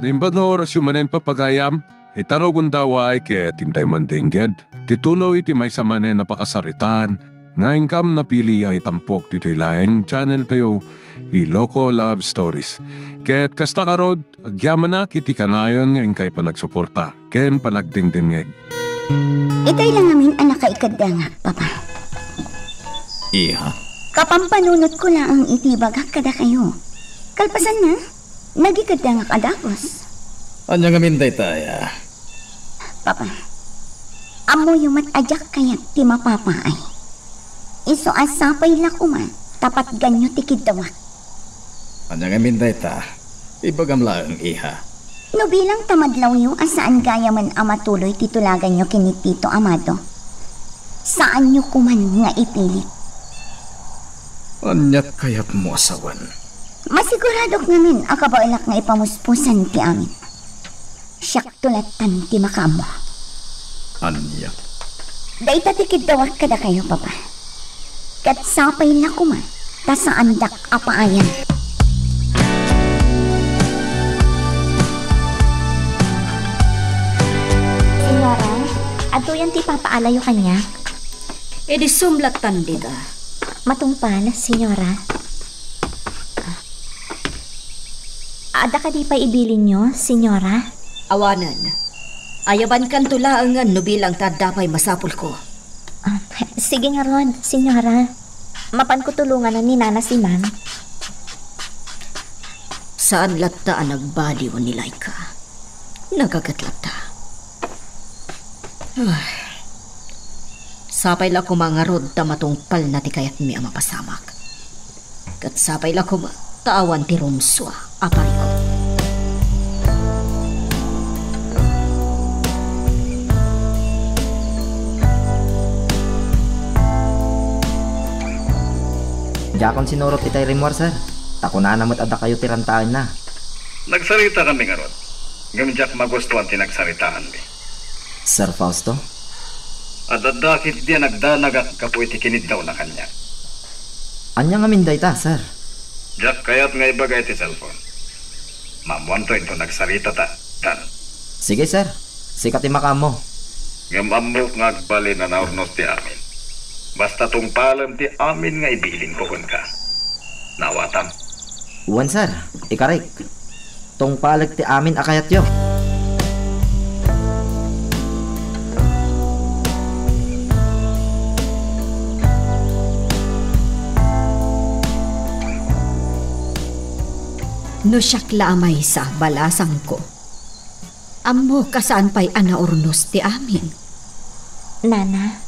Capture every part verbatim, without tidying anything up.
Imbag nga orasyo manen, papagayam, ita no gundaway ket intay mandengngeg ti tuloy ti maysa manen a pakasaritaan nga inkam napili a itampok ditoy laeng channel tayo, Iloko Love Stories. Ket kasta ngarud, agyamanak iti kanayon nga inkay panagsuporta ken panagdengdengngeg. Itay la ngamin a nakaikeddangak, Papa. Iha? Kapampanunotko laeng iti ibagak kadakayo. Kalpasanna, nagikeddangak a dagus. Ania ngamin daytay, a? Papa, ammoyo met a diak kayat ti mapapaay. Isu a sapay la koma ta patganyo ti kiddawak. Ania ngamin dayta? Ibagam laeng, iha. No bilang ta madlawyo a saan gayamen a matuloy ti tulaganyo ken ni Tito Amado, saanyo koman nga ipilit. Aniat kayatmo a sawen? Masiguradok ngamin a kabaelak nga ipamuspusan ti amin. Siakto lattan ti makaammo. Ania? Dayta ti kiddawak kadakayo, Papa. Ket sapay la koma ta saandak a paayan. Senyora, adtoyan ti ipapaalayo kaniak. Idi sumlattan dita. Matungpal, Senyora. Adda kadi pay ibilinyo, Senyora? Awanen. Ayabankanto laengen no bilang ta adda pay masapulko. Ah, sige ngarud, Senyora. Mapanko tulonganan ni Nana Simang. Saan latta a nagbaliw ni Laika. Nagaget latta. Ay. Sapay la koma ngarud ta matungpalna ti kayatmi a mapasamak. Ket sapay la koma ta awan ti rumsua a parikut. Diakon sinurot itay rimmuar, sir. Ta kunana met a dakayo ti rantaenna. Nagsaritakami ngarud, ngem diak magustuan ti nagsaritaanmi. Sir Fausto? Ad-adda ketdi a nagdanagak gapu iti kiniddawna kaniak. Ania ngamin dayta, sir? Diak kayat nga ibaga iti cellphone. Maammoanto inton nagsaritata, Dan. Sige, sir. Sika ti makaammo. Ngem ammok nga agbalin a naurnos ti amin. Basta tungpalem ti amin nga ibilinko kenka. Naawatam? Wen, sir. Ikarik. Tungpalek ti amin a kayatyo. No siak la a maysa, balasangko. Ammok a saan pay a naurnos ti amin. Nana.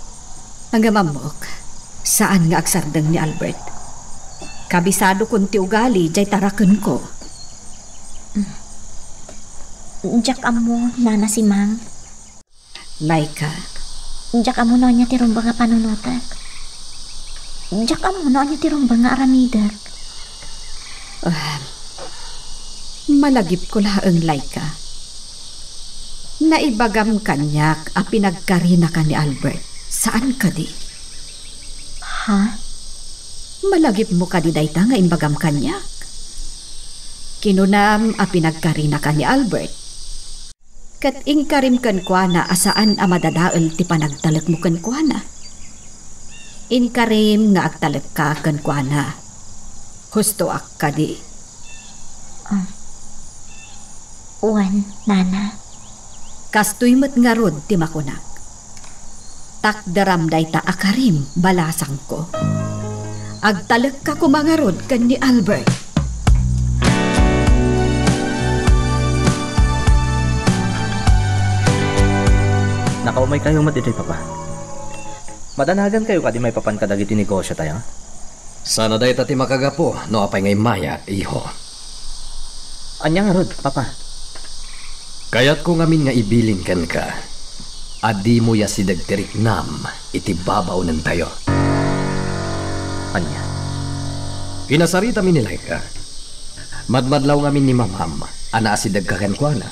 Ngem ammok, saan nga agsardeng ni Albert. Kabisadokon ti ugali jay tarakenko. Diak ammo, Nana Simang. Laika. Diak ammo no ania ti rumbeng a panunotek. Diak ammo no ania ti rumbeng nga aramidek. Ah, malagipko laeng, Laika. Naibagam kaniak a pinagkarinaka ni Albert. Saan kadi? Ha? Malagipmo kadi dayta nga imbagam kaniak? Kinunam a pinagkarinaka ni Albert. Ket inkarim kenkuana a saan a madadael ti panagtalekmo kenkuana. Inkarim nga agtalekka kenkuana. Hustoak kadi? Ah, wen, Nana. Kastoy met ngarud ti makunak. Takderam dayta a karim, balasangko. Agtalekka koma ngarud ken ni Albert. Nakaumaykayo met ditoy, Papa. Madanagankayo kadi maipapan kadagiti negosiotayo? Sana dayta ti makagapu no apay nga immaya, iho. Ania ngarud, Papa? Kayatko ngamin nga ibilin kenka a dimo asideg ti riknam iti babaonentayo. Ania? Kinasaritami ni Laika. Madmadlaw ngamin ni Mamam a naasidegka kenkuana.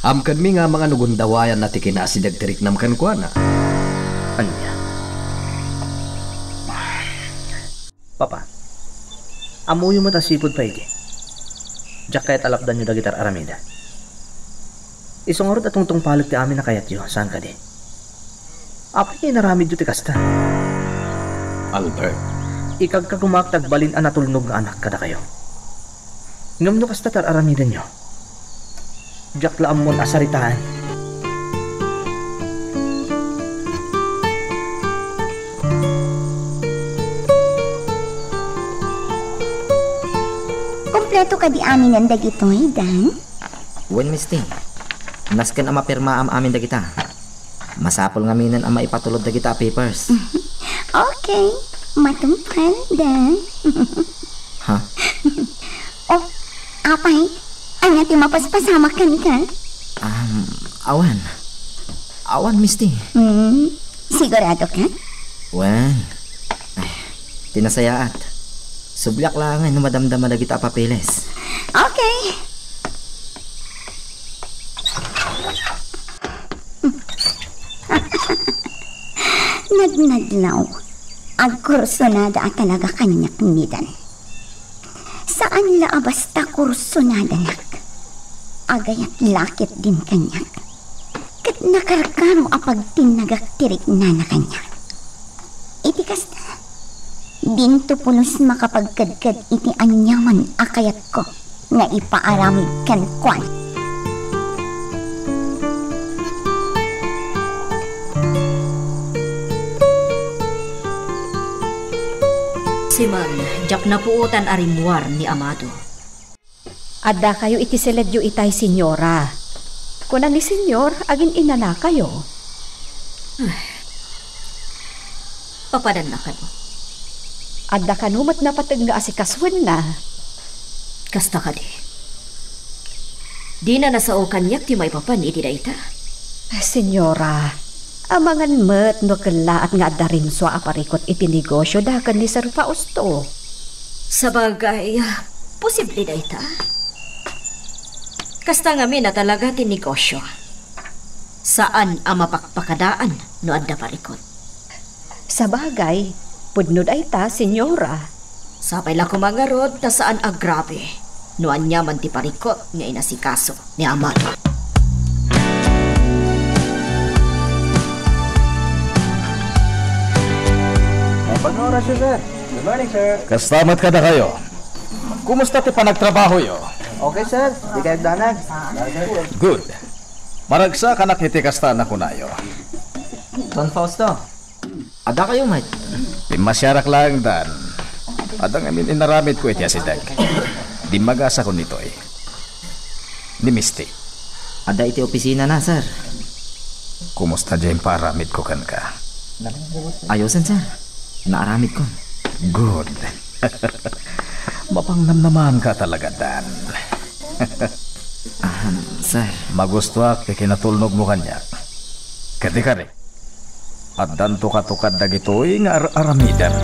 Amkenmi nga amangan no gundawayanna ti kinaasideg ti riknam kenkuana. Ania? Papa, ammoyo met a sipud pay idi. Diak kayat a lapdanyo dagiti ar-aramidek. Isu ngarud a tungtungpalek ti amin a kayatyo, saan kadi? Apay nga inaramidyo ti kasta? Albert. Ikagkagumaak ti agbalin a natulnog nga anak kadakayo. Ngem no kasta ti ar-aramidenyo, diak la ammon a saritaen. Kompleto kadi aminen dagitoy, Dan? Wen, Misty. Nasken a mapirmaam amin dagita. Masapul ngaminen a maipatulod dagita a papers. Okay. Matungpal, Dan. Ha? Oh, apay, ania ti mapaspasamak kenka? Um, awan. Awan, Misty. Hmm, sigurado ka? Wen. Ay, ti nasayaat. Subliak laengen no madamdama dagita a papeles. Okay. Nagnadlaw. Agkursunada a talaga kaniak ni Dan. Saan la a basta kursonadanak. Agayat la ketdin kaniak. Ket nakarkaro a pagtinnagak ti riknana kaniak. Iti kasta, dinto pulos makapagkedked iti aniaman a kayatko nga ipaaramid kenkuana. Siman, diak napuotan a rimmuar ni Amado. Addakayo iti siledyo itay, Senyora. Kuna ni Senyor, agin-inanakayo. Papananna kano? Adda kano met napateg nga asikasuenna? Kasta kadi. Dina nasao kaniak ti maipapan iti dayta. Senyora, amangan met no kellaat nga adda rimsua a parikut iti negosio da ken ni Sir Fausto. Sabagay, posible dayta. Kasta ngamin a talaga ti negosio. Saan a mapakpakadaan no adda parikut. Sabagay, pudno dayta, Senyora. Sapay la koma ngarud ta saan a grabe no aniaman ti parikut nga inasikaso ni Amado. Good morning, sir. Good morning, sir. Kasta met kadakayo. Kumusta ti panagtrabahoyo? Okay, sir. Di kayo danag. Good. Maragsakanak iti kasta a nakunayo. Don Fausto, adda kayo met? Pimmasiarak laeng, Dan. Adda ngamin inaramidko iti asideg. Dimmagasakon ditoy. Ni Misty. Adda iti opisinana, sir. Kumusta diay imparamidko kenka? Ayosen, sir. Naaramidkon. Good. Mapangnamnamaanka talaga, Dan. Ahem, sir. Magustuak ti kinatulnogmo kaniak. Ket di kari, addan tukatukad dagitoy nga ar-aramidem.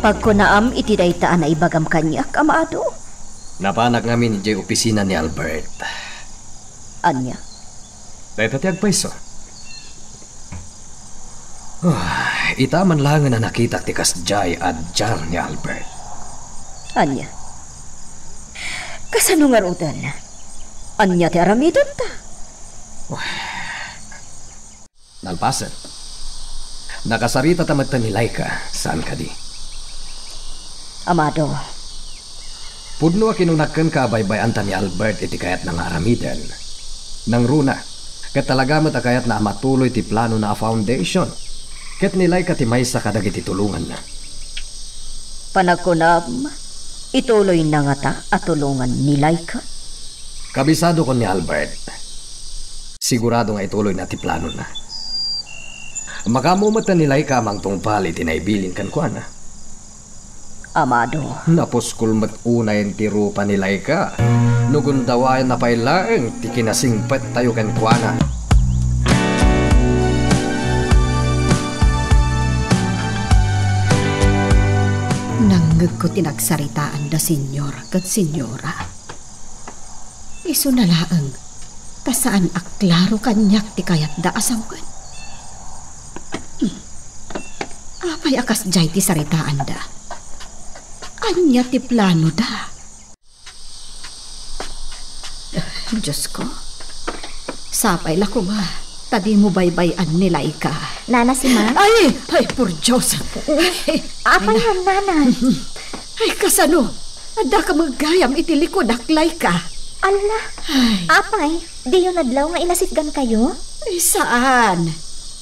Pagkunaam iti dayta a naibagam kaniak, Amado? Napanak ngamin idiay opisina ni Albert. Ania? Dayta ti agpayso. Ah, ita man laengen a nakitak ti kasdiay a diar ni Albert. Ania? Kasano ngaruden? Ania ti aramidenta? Nalpasen. Nakasaritata met ni Laika, saan kadi? Amado. Pudno a kinunak kenka a baybay-anta ni Albert iti kayatna nga aramiden. Nangruna, ket talaga met a kayatna a matuloy ti planona a foundation. Ket ni Laika ti maysa kadagiti tulonganna. Panagkunam, ituloyna ngata a tulongan ni Laika? Kabisadokon ni Albert. Sigurado nga ituloyna ti planona. Makaammo met ni Laika a mangtungpal iti naibilin kenkuana. Amado. Napuskol met unayen ti rupa ni Laika. No gundawaenna pay laeng ti kinasingpettayo kenkuana. Nangngegko ti nagsaritaan da Senyor ket Senyora. Isuna laeng, Ta saan a klaro kaniak ti kayatda a sawen. Hmm. Apay a kasdiay ti saritaanda? Ania ti planoda? Diosko, sapay la koma ta dimo baybay-an ni Laika. Nana Simang? Ay, ay, por Dios. Ay, apay, Nana? Ay, kasano? Addaka met gayam iti likudak, Laika. Alla, ay. Apay, diyo nadlaw nga inasitgankayo? Ay, saan.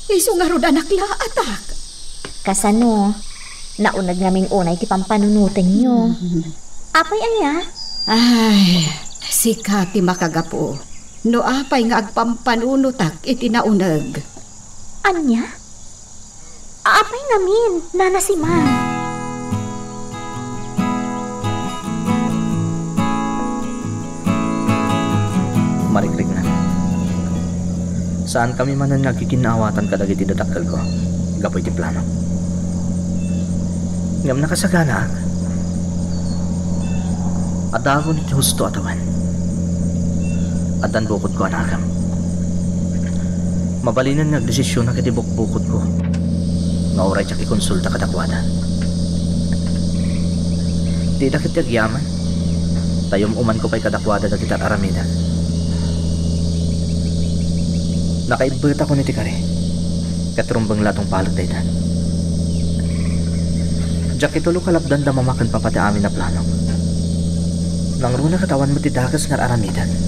Isu ngarud a naklaatak. Kasano? Nauneg ngamin unay ti pampanunotenyo. Mhm. Apay aya? Ay, sika ti makagapu. No apay nga agpampanunotak iti nauneg. Ania? Apay ngamin, Nana Simang? Marikriknak. Saankami manen nga agkikinnaawatan kadagiti dadakkelko gapu iti plano. Ngem nakasaganaak. Addaakon iti husto a tawen. Addan bukodko a nakem. Mabalinen nga agdesisionak iti bukbukotko nga uray diak ikonsulta kadakuada. Dida ketdi agyaman, ta yum-umanko pay kadakuada dagiti ar-aramidek. Nakaibbetakon iti kari, ket rumbeng la a tungpalek dayta. Diak itulo kalapdan da mama ken papa ti amin a planok. Nangruna ket awan met ti dakes nga ar-aramiden.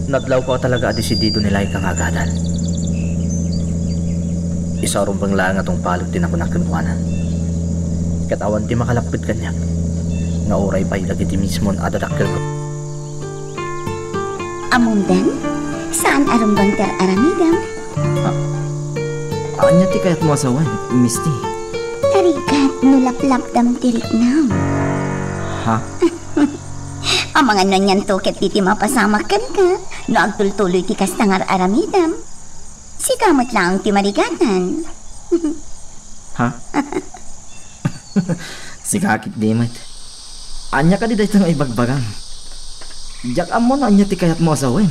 Nadlawko a talaga a desidido ni Laika nga agadal. Isu a rumbeng laeng a tungpalek ti nakunak kenkuana. Ket awan ti makalapped kaniak nga uray pay dagiti mismon a dadakkelko. Ammom, Dan, saan a rumbeng ti ar-aramidem? A-, ania ti kayatmo a sawen, Misty? Narigat no laplapdam ti riknam. Ha? Amangan no anianto ket ti mapasamak kenka no agtultuloy ti kasta nga ar-aramidem. Sika met laeng ti marigatan. Ha? Sika ketdi met. Ania kadi dayta nga ibagbagam? Diak ammo no ania ti kayatmo a sawen.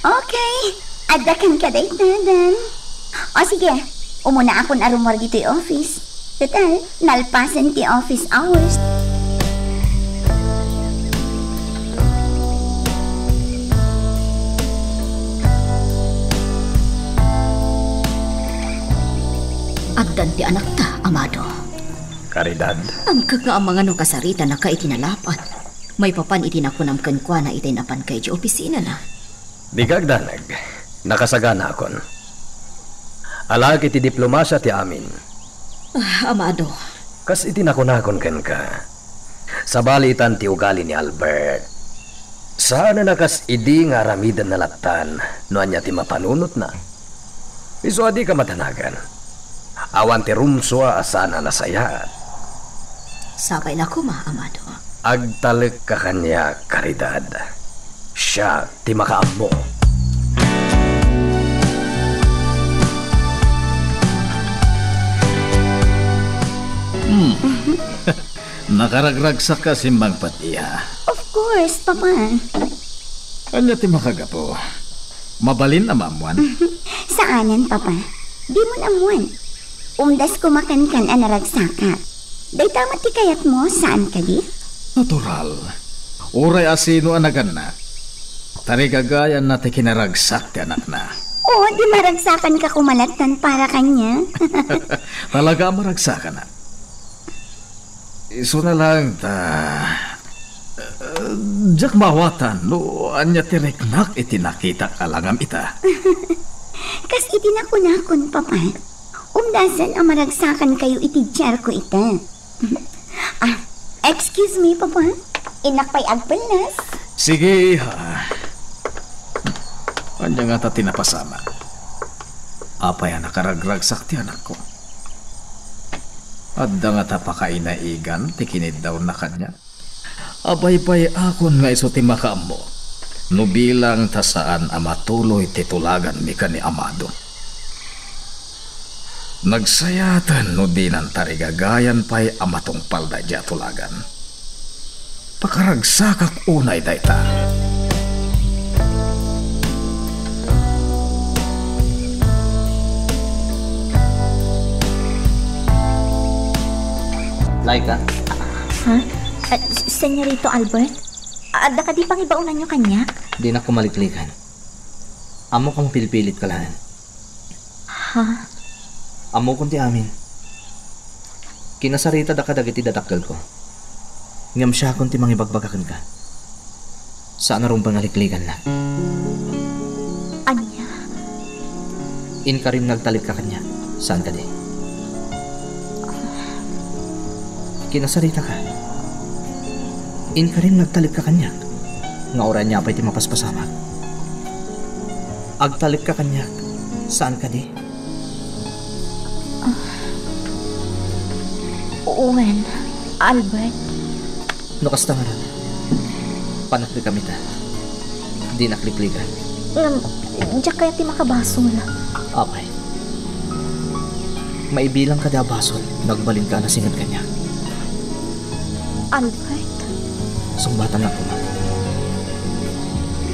Okay. Adda kenka dayta, Dan. O sige, umunaakon a rummuar ditoy office. Total, nalpasen ti office hours. Addan ti anakta, Amado. Caridad? Amkek nga amangan no kasaritanaka iti nalapat. Maipapan iti nakunam kenkuana itay napanka idiay opisinana. Dika agdanag. Nakasaganaakon. Alaek iti diplomasia ti amin. Ah, Amado. Kas iti nakunakon kenka, sabalitan ti ugali ni Albert. Saan a kas idi nga aramidenna lattan no ania ti mapanunotna. Isu a dika madanagan. Awan ti rumsua a saan a nasayaat. Sapay la koma, Amado. Agtalekka kaniak, Caridad. Siak ti makaammo. Hmm. Nakaragragsakka, Simmang Patia. Of course, Papa. Ania ti makagapu? Mabalin a maammuan? Saanen, Papa. Dimon ammuan. Umdas koma kenkan a naragsakak. Dayta met ti kayatmo, saan kadi? Natural. Uray a sino a nagannak, tarigagayanna ti kinaragsak ti anakna. O, di maragsakanka koma lattan para kaniak. Talaga a maragsakanak. Isuna laeng ta, eh, diak maawatan no ania ti riknak iti nakitak a langam ita. Kas iti nakunakon, Papa, umdasen a maragsakankayo iti diarko ita. Ah, excuse me, Papa. Innak pay agpellas. Sige, iha. Ania ngata ti napasamak? Apay a nakaragragsak ti anakko? Adda ngata pakainaigan ti kiniddawna kaniak? Abaybay-akon nga isu ti makaammo no bilang ta saan a matuloy ti tulaganmi ken ni Amado. Nagsayaten no dinan tarigagayan pay a matungpalda idiay tulagan. Pakaragsakak unay dayta. Laika? Ha? Ah, S-, Senyorito Albert? Adda kadi pangibaonanyo kaniak? Dinak kumaliklikan. Ammok a mapilpilit ka laeng. Ha? Ammokon ti amin. Kinasaritada kadagiti dadakkelko. Ngem siakon ti mangibagbaga kenka. Saan a rumbeng a likligannak. Ania? Inkarim nga agtalekka kaniak. Saan kadi? Kinasaritaka. Inkarim nga agtalekka kaniak. Nga uray ania pay ti mapaspasamak. Agtalekka kaniak. Saan kadi? Ah. Wen, Albert. No kasta ngarud, panaklikam ita. Dinak likligan. Ngem, diak kayat ti makabasol. Apay. Maibilang kadi a basol no agbalinka a nasinged kaniak? Albert? Sungbatan koma.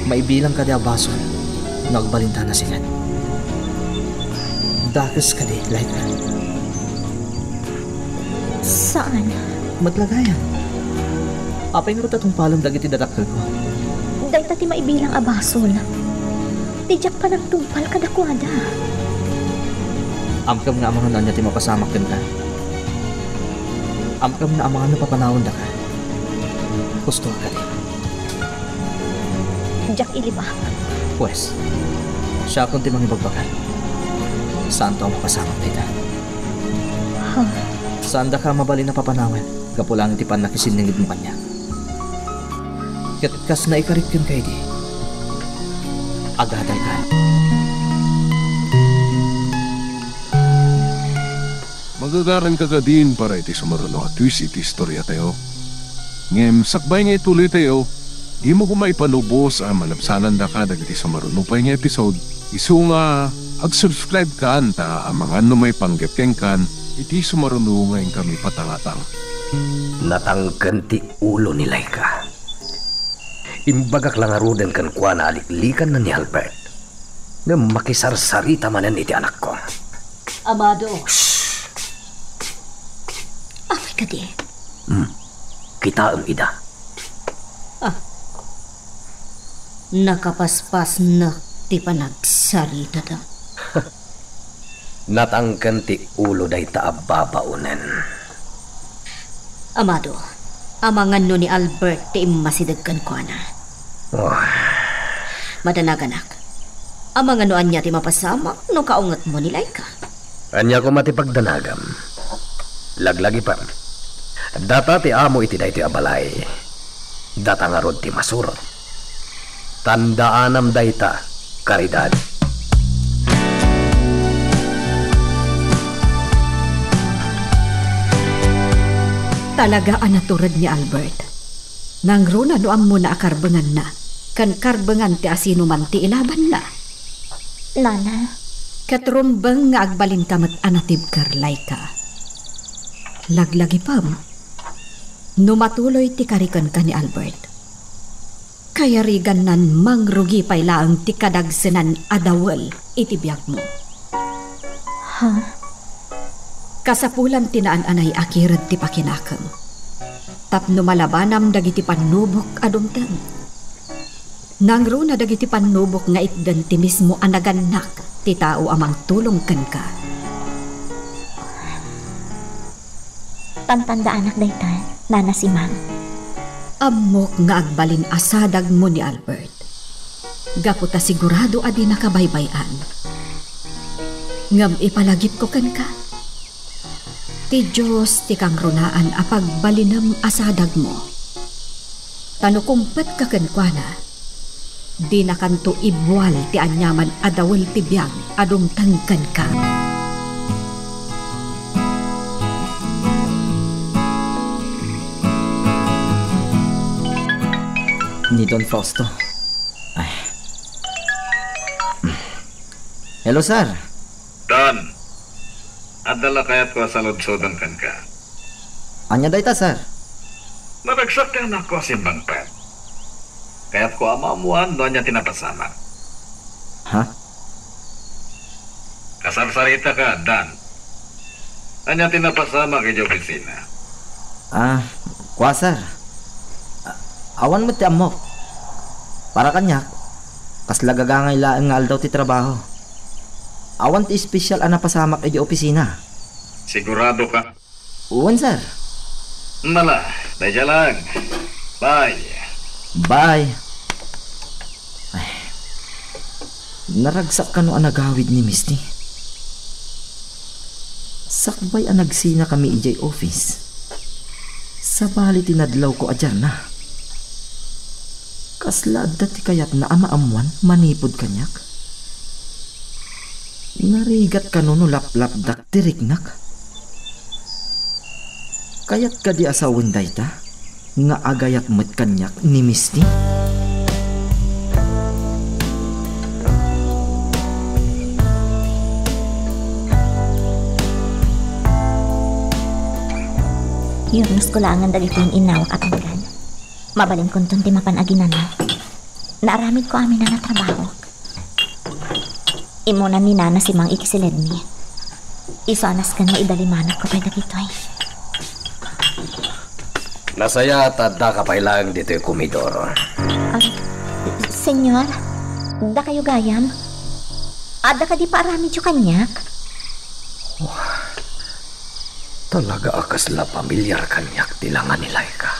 Maibilang kadi a basol no agbalinta a nasinged? Dakes kadi, Laika? Saan? Met la gayam. Apay ngarud ta tungpalem dagiti dadakkelko? Dayta ti maibilang a basol. Ti diak panagtungpal kadakuada. Amkam nga amangan no ania ti mapasamak kenka. Amkam nga amangan no papanawendaka. Husto kadi. Diak ilibak. Pwes, siakon ti mangibagbaga. Saanto a mapasamak dayta. Ha? Saandaka a mabalin a papanawen gapu laeng iti pannakisinningedmo kaniak. Ket kas naikarit kenka idi, agadalka. Magagaranka kadin para iti sumaruno a twist iti istoriatayo. Ngem sakbay nga ituloytayo, dimo koma ipalubos a malabsanandaka dagiti sumaruno pay nga episode. Isu nga, ag-subscribe kan ta amangan no maipanggep kenkan iti sumaruno nga inkami patangatang. Natangken ti ulo ni Laika. Imbagak la ngaruden kenkuana a liklikanna ni Albert. Ngem makisarsarita manen iti anakko. Amado. Shh! Apay kadi? Hmm. Kitaem ida. Ah. Nakapaspasnek ti panagsaritada. Natangken ti ulo dayta a babaonen. Amado, amangan no ni Albert ti immasideg kenkuana. Oh. Madanaganak, amangan no ania ti mapasamak no kaungetmo ni Laika. Ania koma ti pagdanagam? Laglagipem. Data ti amo iti daytoy a balay. Data ngarud ti masurot. Tandaanam dayta, Caridad. Talaga a natured ni Albert. Nangruna no ammona a karbenganna, ken karbengan ti asinoman ti ilabanna. Nana. Ket rumbeng nga agbalinka met a natibker, Laika. Laglagipem, no matuloy ti kari kenka ni Albert, kayarigannan mangrugi pay laeng ti kadagsenan a dawel iti biagmo. Ha? Kasapulan ti naan-anay a kired ti pakinakem tapno malabanam dagiti pannubok a dumteng. Nangruna dagiti pannubok nga itden ti mismo a nagannak ti tao a mangtulong kenka. Tantandaanak dayta, Nana Simang. Ammok nga agbalin a sadagmo ni Albert, gapu ta sigurado a dinaka baybay-an. Ngem ipalagipko kenka, ti Dios ti kangrunaan a pagbalinem a sadagmo. Ta no kumpetka kenkuana, dinakanto ibual ti aniaman a dawel ti biag a dumteng kenka. Ni Don Fausto. Ay. Hello, sir. Don, adda la kayatko a saludsodan kenka. Ania dayta, sir? Naragsak ti anakko a simmangpet. Kayatko a maammoan no ania ti napasamak. Ha? Kasarsarita ka, Dan. Ania ti napasamak idiay opisina? Ah, kua, sir. A-, awan met ti ammok. Para kaniak, kasla gagangay laeng nga aldaw ti trabaho. Awan ti espesyal a napasamak idiay opisina. Sigurado ka? Wen, sir. Nala, dayta lang. Bye. Bye. Ay, naragsak kano a nagawid ni Misty. Sakbay a nagsinakami idiay office, sabali ti nadlawko a diarna. Kasla adda ti kayatna a maammoan manipud kaniak? Narigat kano no laplapdak ti riknak? Kayat kadi a sawen dayta nga agayat met kaniak ni Misty? Yurnosko laengen dagitoy innawak a pinggan. Mabalinkonton ti mapan aginana. Naaramidko amin a natrabahok. Immuna ni Nana Simang iti siledmi. Isu a nasken nga idalimanakko pay dagitoy. Nasayaat ta addaka pay laeng ditoy komedor. Ah, Senyor, dakayo gayam? Adda kadi paaramidyo kaniak? Talaga a kasla pamilyar kaniak ti langa ni Laika.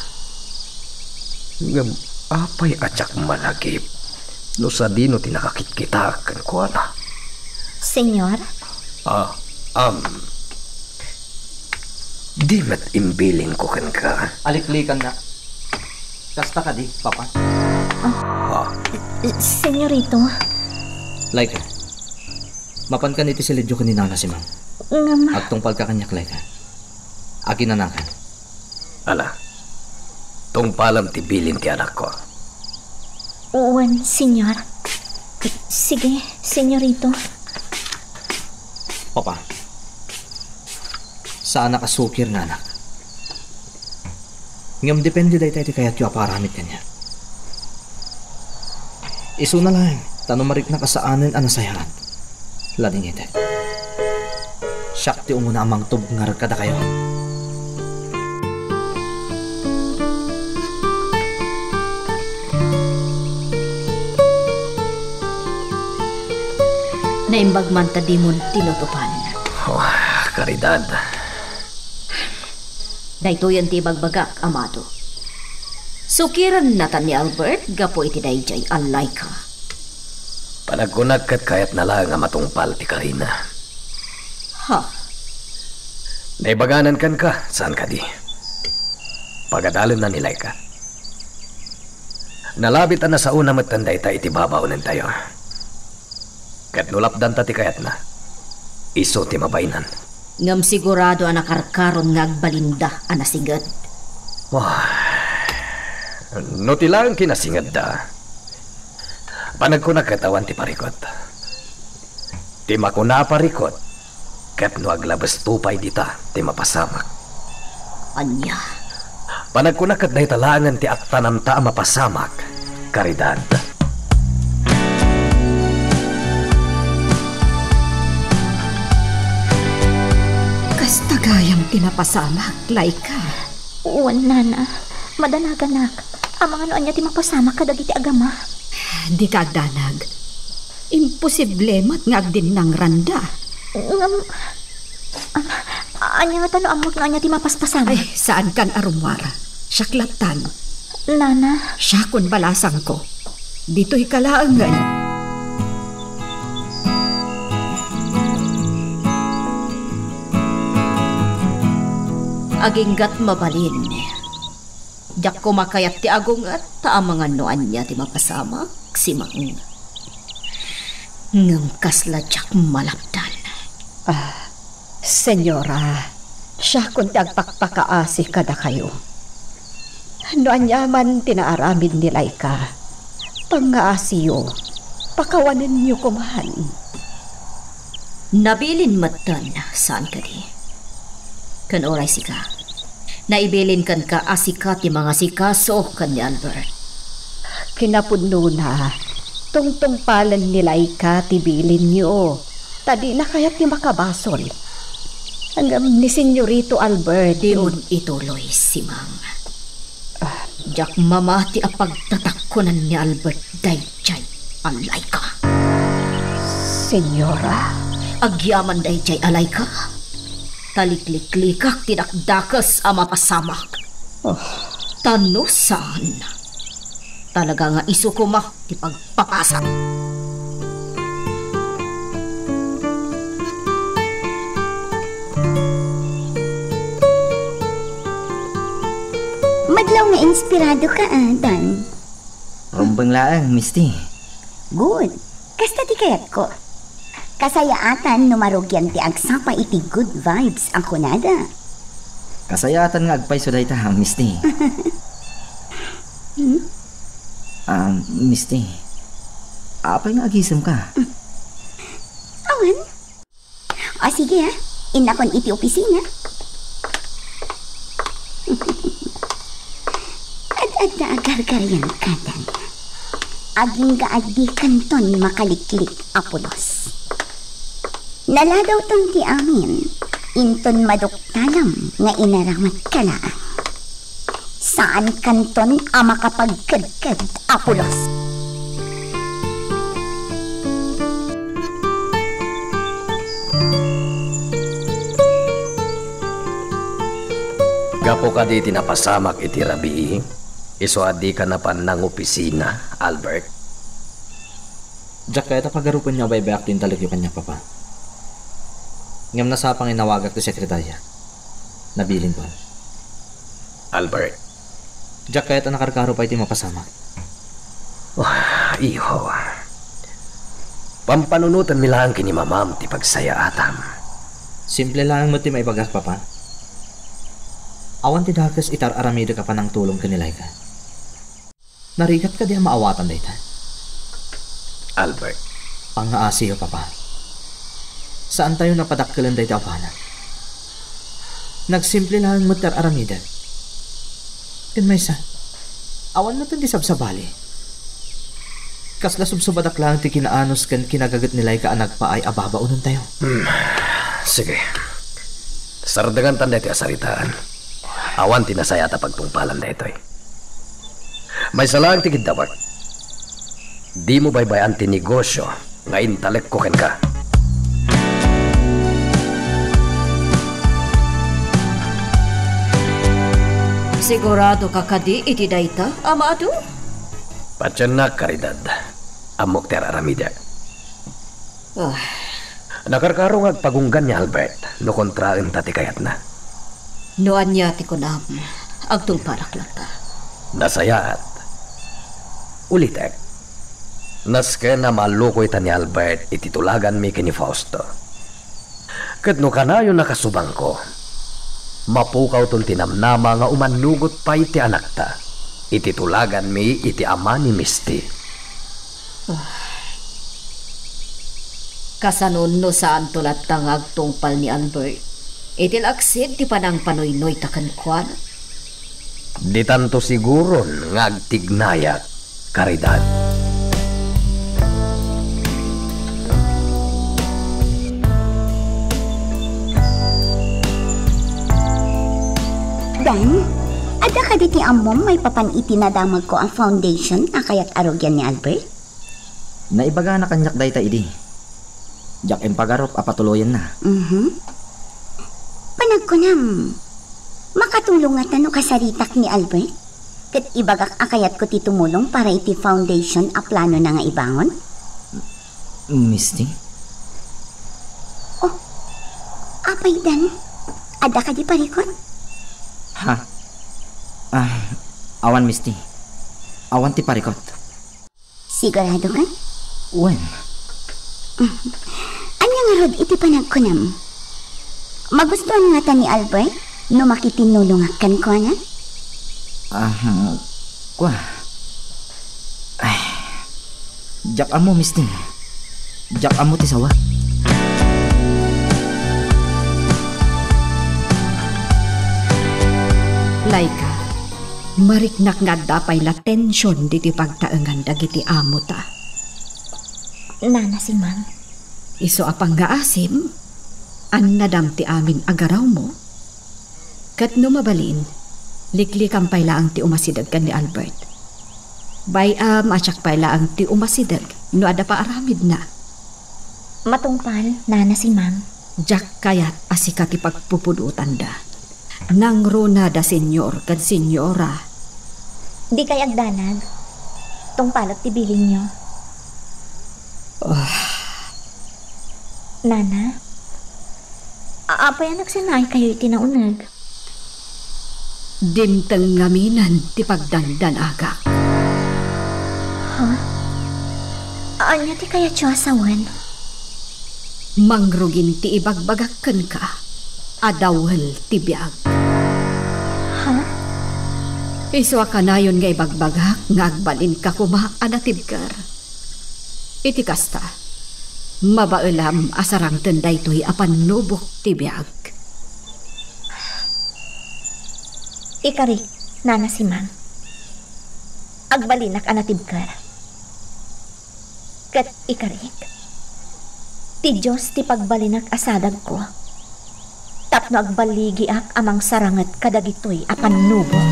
Ngem apay a diak malagip no sadino ti nakakitkitaak kenkuana? Senyor? Ah, am, di met imbilinko kenka. Aliklikannak. Kasta kadi, Papa? Ha? Senyorito? Laika, mapankan iti siledyo ken ni Nana Simang. Ngem agtungpalka kaniak, Laika. Aginanakan. Ala, tungpalam ti bilin ti anakko. Wen, senyor. Sige, senyorito. Papa, saanak a sukir nga anak. Ngem depende dayta iti kayatyo a paaramid kaniak. Isuna laeng, ta no mariknak a saanen a nasayaat, ladingitek. Siak ti umuna a mangtubngar kadakayo. Naimbag man ta dimon tinutupan. Oh, Caridad. Daytoyen ti ibagbagak, Amado. Sukirennatan ni Albert gapu iti daydiay a Laika. Panagkunak ket kayatna laeng a matungpal ti karina. Ha? Naibaganan kenka, saan kadi? Pagadalenna ni Laika. Nalabit a nasaona metten dayta iti babaonentayo. Ket no lapdanta ti kayatna, isu ti mabainna. Ngem sigurado a nakarkaron nga agbalinda a nasinged. Ah, no ti laeng kinasingedda, panagkunak ket awan ti parikut. Ti makuna a parikut, ket no aglabesto pay dita ti mapasamak. Ania? Panagkunak ket dayta laengen ti attanamta a mapasamak, Caridad. Kasta gayam ti napasamak, Laika. Wen, Nana. Madanaganak. Amangan no ania ti mapasamak kadagiti agama. Dika agdanag. Imposible met nga agdinnangranda. Ngem, am, ania ngata no ammok no ania ti mapaspasamak? Ay, saankan a rummuar. Siak lattan. Nana. Siakon balasangko. Ditoyka laengen. Aginggat mabalin. Diak koma kayat ti agunget, ta amangan no ania ti mapasamak, Simang. Ngem kasla diak malapdan. Ah, Senyora, siakon ti agpakpakaasi kadakayo. No aniaman ti naaramid ni Laika, pangngaasiyo, pakawanenyo koman. Nabilin metten, saan kadi? Ken uray sika, Naibilin kenka a sika ti mangasikaso ken ni Albert. Kinapudnona, tungtungpalen ni Laika ti bilinyo, ta dina kayat ti makabasol. Ngem ni Senyorito Albert, Diyon ituloy, Simang. Ah. Diak mamati a pagtatakkonan ni Albert daydiay a Laika. Senyora? Agyaman daydiay a Laika, ta likliklikak ti dakdakes a mapasamak. Oh. Ta no saan, talaga nga isu koma ti pagpapasat. Madlaw nga inspirado ka, ah, Dan. Rumbeng laeng, Misty. Good. Kasta ti kayatko. Kasayaatan no marugian ti agsapa iti good vibes a kunada. Kasayaatan nga agpayso dayta, Misty. Hmm? Ah, Misty, apay nga agisemka? Awan. O sige, ha? Innakon iti opisina. Ad-adda a gargarian, kadan. Agingga a dikanton makaliklik a pulos. Naladawton ti amin, inton maduktalam nga inaramat ka laeng. Saan kanton a makapagkedked a pulos. Gapu kadi ti napasamak iti rabii, isu a dika napan nangopisina, Albert? Diak kayat a pagarupenyo a baybayak ti intalekyo kaniak, Papa. Ngem nasapa nga inawagak ti sekretarya. Nabilin pay. Albert. Diak kayat a nakarkaro pay ti mapasamak. Oh, iho. Pampanunotenmi laeng ken ni mamam ti pagsayaatam. Simple laeng met ti maibagak, Papa. Awan ti dakes iti ar-aramidek a panangtulong ken ni Laika. Narigat kadi a maawatan dayta? Albert. Pangngaasiyo, Papa. Saantayo napadakkelen dayta a banag. Nagsimple laeng met ti ar-aramidek. Ken maysa, awan met ti sabsabali. Kasla subsubadak laeng ti kinaanus ken kinagaget ni Laika a nagpaay a babaonentayo. Hmm. Sige. Sardengantan daytoy a saritaan. Awan ti nasayaat a pagtungpalan daytoy. Maysa laeng ti kiddawek. Dimo baybay-an ti negosio nga intalekko kenka. Sigurado ka kadi iti dayta, Amado? Patiennak, Caridad. Ammok ti ar-aramidek. Ah. Nakarkaro nga agpagunggan ni Albert no kontraenta ti kayatna. No ania ti kunam, agtungpalak latta. Nasayaat. Ulitek, nasken a mallukoyta ni Albert iti tulaganmi ken ni Fausto. Ket no kanayon a kasubangko, mapukawton ti namnama nga umannugot pay ti anakta iti tulaganmi iti ama ni Misty. Ah. Kasano no saanto latta nga agtungpal ni Albert iti laksid ti panangpanuynoyta kenkuana? Ditanto siguron nga agtignayak, Caridad. Dan, adda kadi ti ammom maipapan iti nadamagko a foundation a kayat a rugian ni Albert? Naibagana kaniak dayta idi. Diak impagarup a patuloyenna. Mhm. Panagkunam, makatulong ngata no kasaritak ni Albert? Ket ibagak a kayatko ti tumulong para iti foundation a planona nga ibangon? Misty? Oh, apay, Dan? Adda kadi parikut? Ha? Ah, awan, Misty. Awan ti parikut. Sigurado ka? Wen. Ania ngarud iti panagkunam? Magustuhan ngata ni Albert no makitinnulongak kenkuana? Ah, kua. Ay, diak ammo, Misty. Diak ammo ti sawa. Laika, mariknak nga adda pay la tension diti pagtaengan dagiti amota. Nana Simang. Isu a pangngaasim, annadam ti amin a garawmo. Ket no mabalin, liklikam pay laeng ti umasideg ken ni Albert. Bay-am a siak pay laeng ti umasideg no adda paaramidna. Matungpal, Nana Simang. Diak kayat a sika ti pagpupudotanda. Nangruna da Senyor ken Senyora. Dikay agdanag. Tungpalek ti bilinyo. Ah. Nana? A-, apay a nagsinaaykayo iti nauneg? Dimteng ngaminen ti pagdandanagak. Ha? Ania ti kayatyo a sawen? Mangrugin ti ibagbagak kenka a dawel ti biag. Ha? Isu a kanayon nga ibagbagak nga agbalinka koma a natibker. Iti kasta, mabaelam a sarangten daytoy a pannubok ti biag. Ikarik, Nana Simang. Agbalinak a natibker. Ket ikarik, ti Dios ti pagbalinak a sadagko, tapno agballigiak a mangsaranget kadagitoy a pannubok.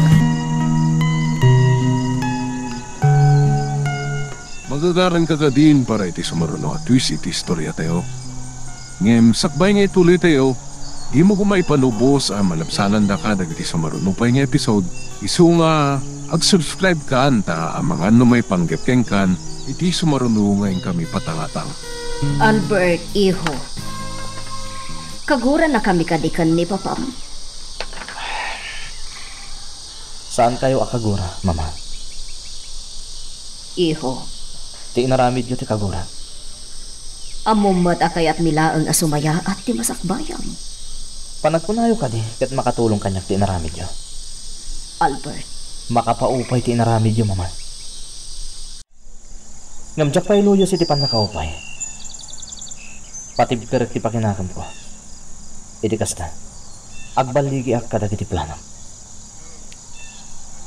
Magagaranka kadin para iti sumaruno a twist iti istoriatayo. Ngem sakbay nga ituloytayo, dimo koma ipalubos a malabsanandaka dagiti sumaruno pay nga episode. Isu nga ag-subscribe kan ta amangan no maipanggep kenkan iti sumaruno nga inkami patangatang. Albert, iho. Kagurannakami kadi ken ni papam? Saankayo a kagura, Mama. Iho. Ti inaramidyo ti kagura. Ammom met a kayatmi laeng a sumayaat ti masakbayam. Panagkunayo kadi ket makatulong kaniak ti inaramidyo. Albert. Makapaupay ti inaramidyo, Mama. Ngem diak pay luyos iti pannakaupay. Patibkerek ti pakinakemko. Iti kasta, agballigiak kadagiti planom.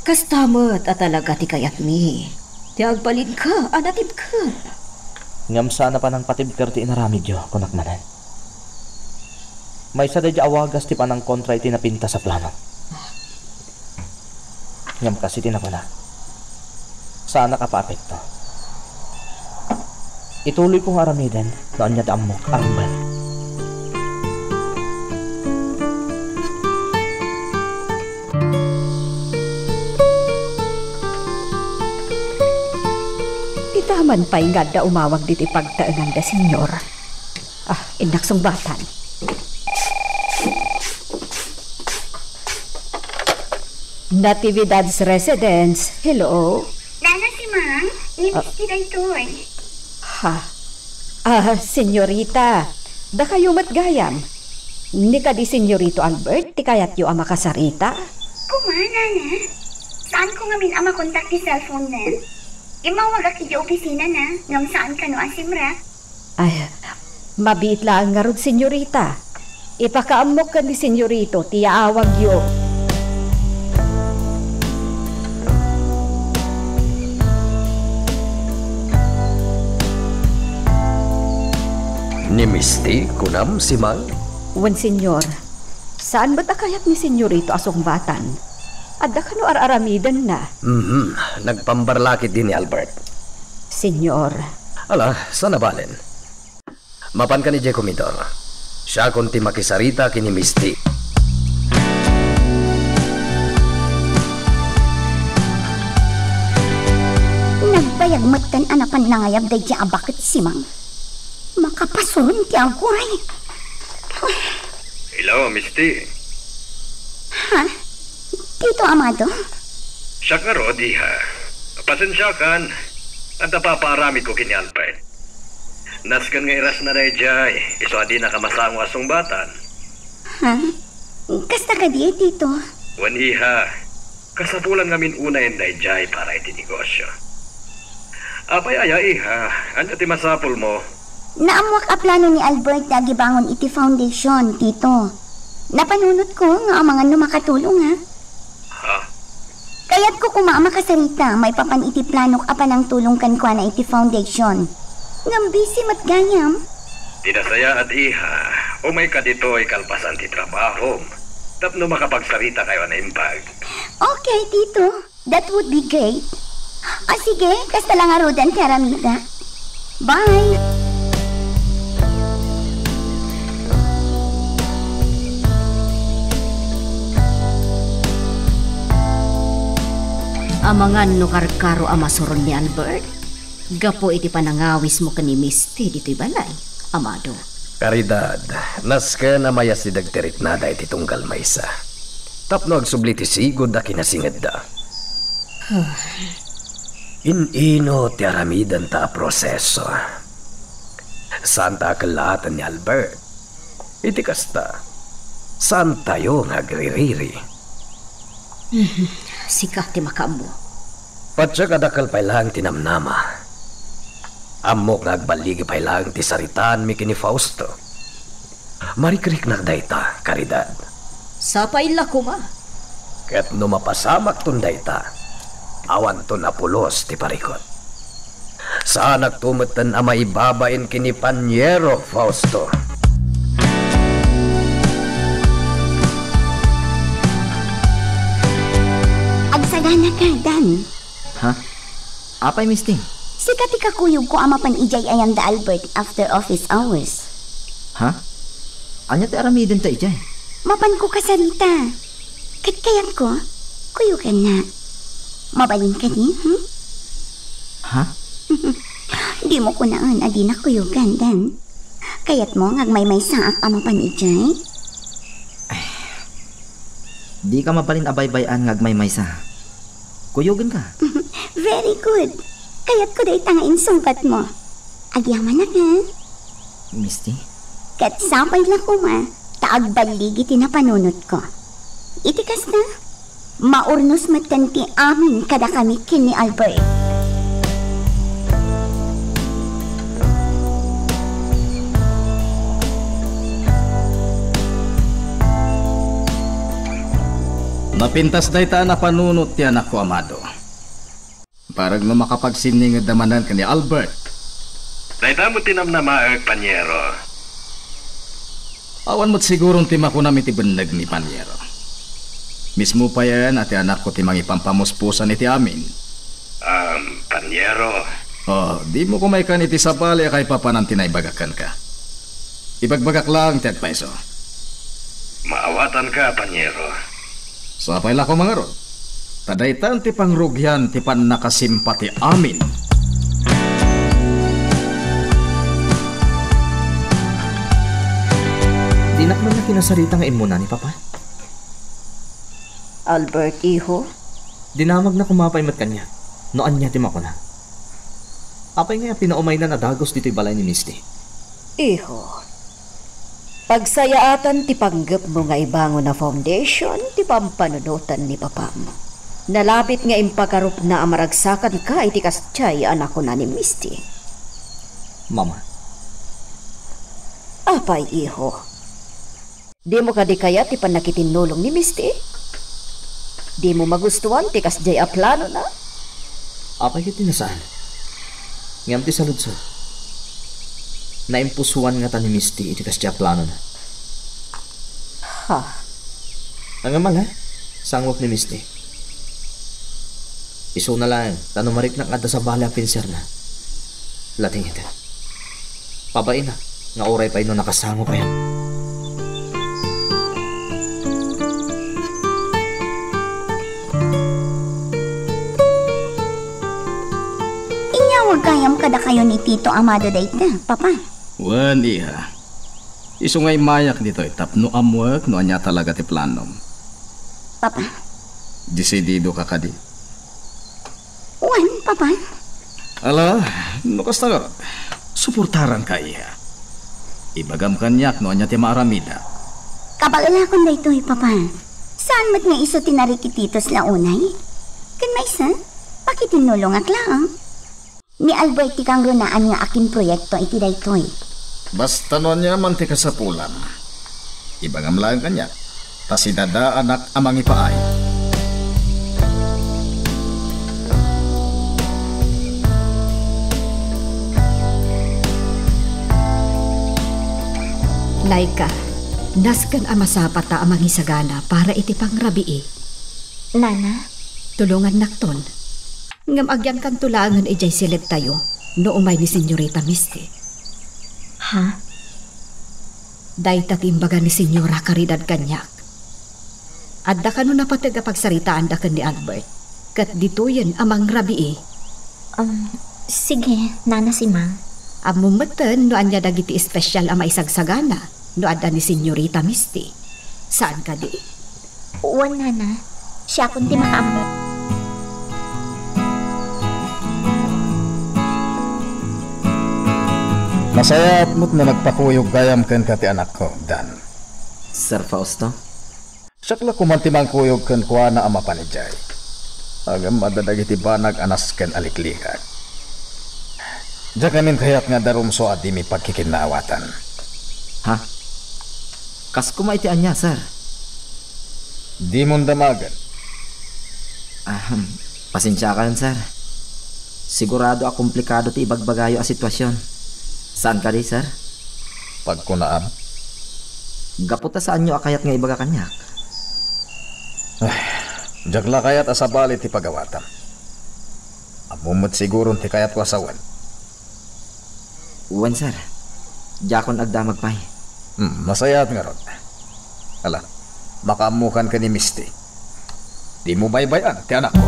Kasta met a talaga ti kayatmi, ti agbalinka a natibker. Ngem saan a panangpatibker ti inaramidyo, kunak manen. Maysa daydi a wagas ti panangkontra iti napintas a plano. Ngem kas iti nakuna, saanak a paapekto. Ituloyko nga aramiden no ania ti ammok a rumbeng. Ita man pay nga adda umawag ditoy pagtaenganda, Senyor. Ah, innak sungbatan. Natividad's Residence. Hello? Nana Simang, ni Ah. Misty daytoy. Ha? Ah, senyorita, dakayo met gayam. Ni kadi Senyorito Albert ti kayatyo a makasarita? Kuma, Nana. Saanko ngamin a makontak ti cellphone-nan. Immawagak idiay opisinana, ngem saan kano a simrek. Ay, mabiit laeng ngarud, senyorita. Ipakaammok ken ni senyorito ti yaawagyo. Ni Misty, kunam, Simang? Wen, senyor. Saan met a kayat ni senyorito a sungbatan? Adda kano ar-aramidenna? Mhm. Nagpambarlakit di ni Albert. Senyor. Ala, saan a balen? Mapankan idiay komedor. Siakon ti makisarita ken ni Misty. Nagbayag metten a napan nangayab daydiay a baket, Simang. Makapasuron ti aguray. Hello, Misty. Ha? Tito Amado? Siak ngarud, iha. Pasensiakan. Adda papaaramidko ken ni Albert. Nasken nga irasna daydiay, isu a dinak a masango a sungbatan. Ha? Kasta kadi, Tito? Wen, iha. Kasapulan ngamin unayen daydiay para iti negosyo. Apay aya, iha? Ania ti masapulmo? Naammoak a plano ni Albert nga agibangon iti foundation, Tito. Napanunotko nga amangan no makatulong, ha? Kayatko koma a makasarita maipapan iti planok a panangtulong kenkuana iti foundation. Ngem busy met gayam. Ti nasayaat, iha, umayka ditoy kalpasan ti trabahom tapno makapagsarita kayo a naimbag. Okay, Tito. That would be great. Ah, sige, kasta la ngaruden ti aramidek. Bye! Amangan no karkaro a masuron ni Albert gapu iti panangawismo ken ni Misty ditoy balay, Amado. Caridad, nasken a mayas ti dagtiritnada iti tunggal maysa. Tapno agsubli ti sigud a kinasingedda. In-ino ti aramidenta a proseso? Saanta a kellaatan ni Albert. Iti kasta, saantayo nga agririri. Mhm. Sika ti makaammo. Patiek a dakkel pay laeng ti namnama. Ammok nga agballigi pay laeng ti saritaanmi ken ni Fausto. Marikriknak dayta, Caridad. Sapay la koma. Ket no mapasamakton dayta, awanton a pulos ti parikut. Saanakto metten a maibabain ken ni Paniero, Fausto. Agsaganaka, Dan. Ha? Apay, Misty? Sika ti kakuyogko a mapan idiay ayan da Albert after office hours. Ha? Ania ti aramidenta idiay? Mapanko kasarita. Ket kayatko, kuyogannak. Mabalin kadi, hmm? Ha? Dimo kunaen a dinak kuyogan, Dan. Kayatmo nga agmaymaysaak a mapan idiay? Dika mabalin a baybay-an nga agmaymaysa. Kuyogenka. Very good. Kayatko dayta nga insungbatmo. Agyamanak, ha? Misty? Ket sapay la koma ta agballigi ti napanunotko. Iti kasta, maurnos metten ti amin kadakami ken ni Albert. Napintas dayta a napanunot ti anakko, Amado. Bareng no makapagsinningedda manen ken ni Albert. Dayta met ti namnamaek, Paniero. Awan met siguron ti makunam iti bennegmi, Paniero. Mismo payen a ti anakko ti mangipampamuspusan iti amin. Um, Paniero. Oh, dimo koma ikan iti sabali a kaipapanan ti naibagak kenka. Ibagbagak laeng ti agpayso. Maawatanka, Paniero. Sapay la koma ngarud. Ta daytan ti pangrugian ti pannakasimpa ti amin. Dinak man nga kinasarita nga immuna ni Papa. Albert, iho? Dinamagna koma pay met kaniak no ania ti makuna. Apay ngay a pinaumaynan a dagus ditoy balay ni Misty? Iho, pagsayaatan ti panggepmo nga ibangon a foundation ti pampanunotan ni papam. Nalabit nga impagarupna a maragsakanka iti kasdiay a nakuna ni Misty. Mama. Apay, iho? Dimo kadi kayat ti pannakitinnulong ni Misty? Dimo magustuan ti kasdiay a planona? Apay ket ti nasaan. Ngem ti saludsod, naimpusuan ngata ni Misty iti kasdiay a planona. Ha? Ngem ala, sanguek ni Misty. Isuna laeng, ta no mariknak nga adda sabali a pinserna, lating ita. Pabainak nga uray pay no nakasango pay. Inyawag gayam kadakayo ni Tito Amado dayta, Papa. Wen, iha. Isu nga immayak ditoy tapno ammoek no ania talaga ti planom. Papa. Desidido ka kadi? Wen, Papa. Ala, no kasta ngarud, suportaranka, iha. Ibagam kaniak no ania ti maaramida. Kabaelakon daytoy, Papa. Saan met nga isu ti narikititios la unay? Ken maysa, pakitinnulongak laeng. Ni Albert ti kangrunaan nga akinproyekto iti daytoy. Basta no aniaman ti kasapulam, ibagam laeng kaniak, ta sidadaanak a mangipaay. Laika, nasken a masapata a mangisagana para iti pangrabii. Nana? Tulongannakton. Ngem agyangkanto laengen idiay siledtayo no umay ni Senyorita Misty. Ha? Dayta ti imbaga ni Senyora Caridad kaniak. Adda kano napateg a pagsaritaanda ken ni Albert, ket ditoyen a mangrabii. Um, sige, Nana Simang. Ammom metten no ania dagiti espesial a maisagsagana no adda ni Senyorita Misty. Saan kadi? Wen, Nana. Siakon ti makaammo. Nasayaat met no nagpakuyog gayam kenka ti anakko, Dan. Sir Fausto? Siak la koman ti mangkuyog kenkuana a mapan idiay. Ngem adda dagiti banag a nasken a liklikak. Diak ngamin kayat nga adarumso a dimi pagkikinnaawatan. Ha? Kas koma iti ania, sir? Dimon damagen. Ahem. Pasensiakayon, sir. Sigurado a komplikado ti ibagbagayo a sitwasion. Saan kadi, sir? Pagkunaam. Gapu ta saanyo a kayat nga ibaga kaniak. Ay, diak la kayat a sabali ti pagawatam. Ammom met siguron ti kayatko a sawen. Wen, sir. Diakon agdamag pay. Hmm, nasayaat ngarud. Ala, makaammokan ken ni Misty. Dimo baybay-an ti anakko.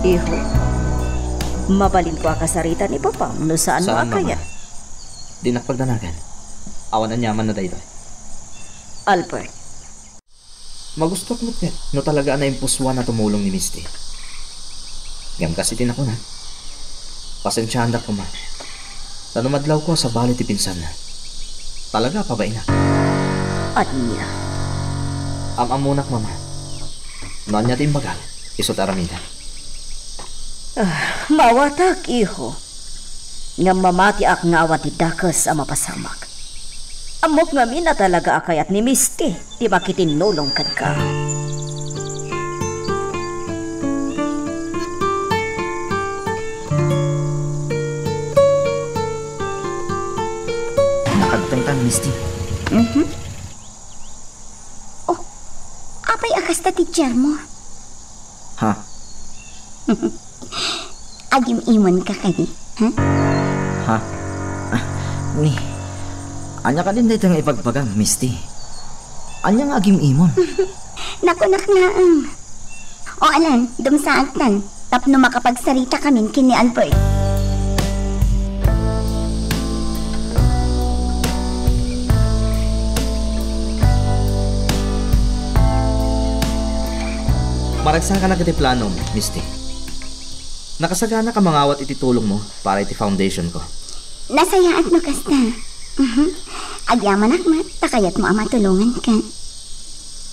Iho, mabalinko a kasarita ni Papam no saanmo a kayat. Saan, Mama. Dinak pagdanagan. Awan aniamanna daytoy. Albert, Magustuak met ket no talaga a naimpusoan a tumulong ni Misty. Ngem kas iti nakunak, pasensiaandak koma. Ta no madlawko a sabali ti pinsanna, talaga a pabainak. Ania? Am-ammonak, Mama. No ania ti imbagak, isu ti aramidek. Ah, maawatak, iho. Ngem mamatiak nga awan ti dakes a mapasamak. Ammok ngamin a talaga a kayat ni Misty ti makitinnulong kenka. Nakagtengtang, Misty. Mhm. Oh, apay a kasta ti chair mo? Ha? Agim-imonka kadi, ha? Ha? Ah, ni, ania kadin daytoy nga ibagbagam, Misty? Ania nga agim-imon? Nakunak laeng. O alan, dumsaagtan tapno makapagsarita kamin ken ni Albert. Maragsakanak iti planom, Misty. Nakasaganak a mangawat iti tulongmo para iti foundation ko. Nasayaat no kasta. Mhm. Agyamanak met ta kayatmo a matulonganka.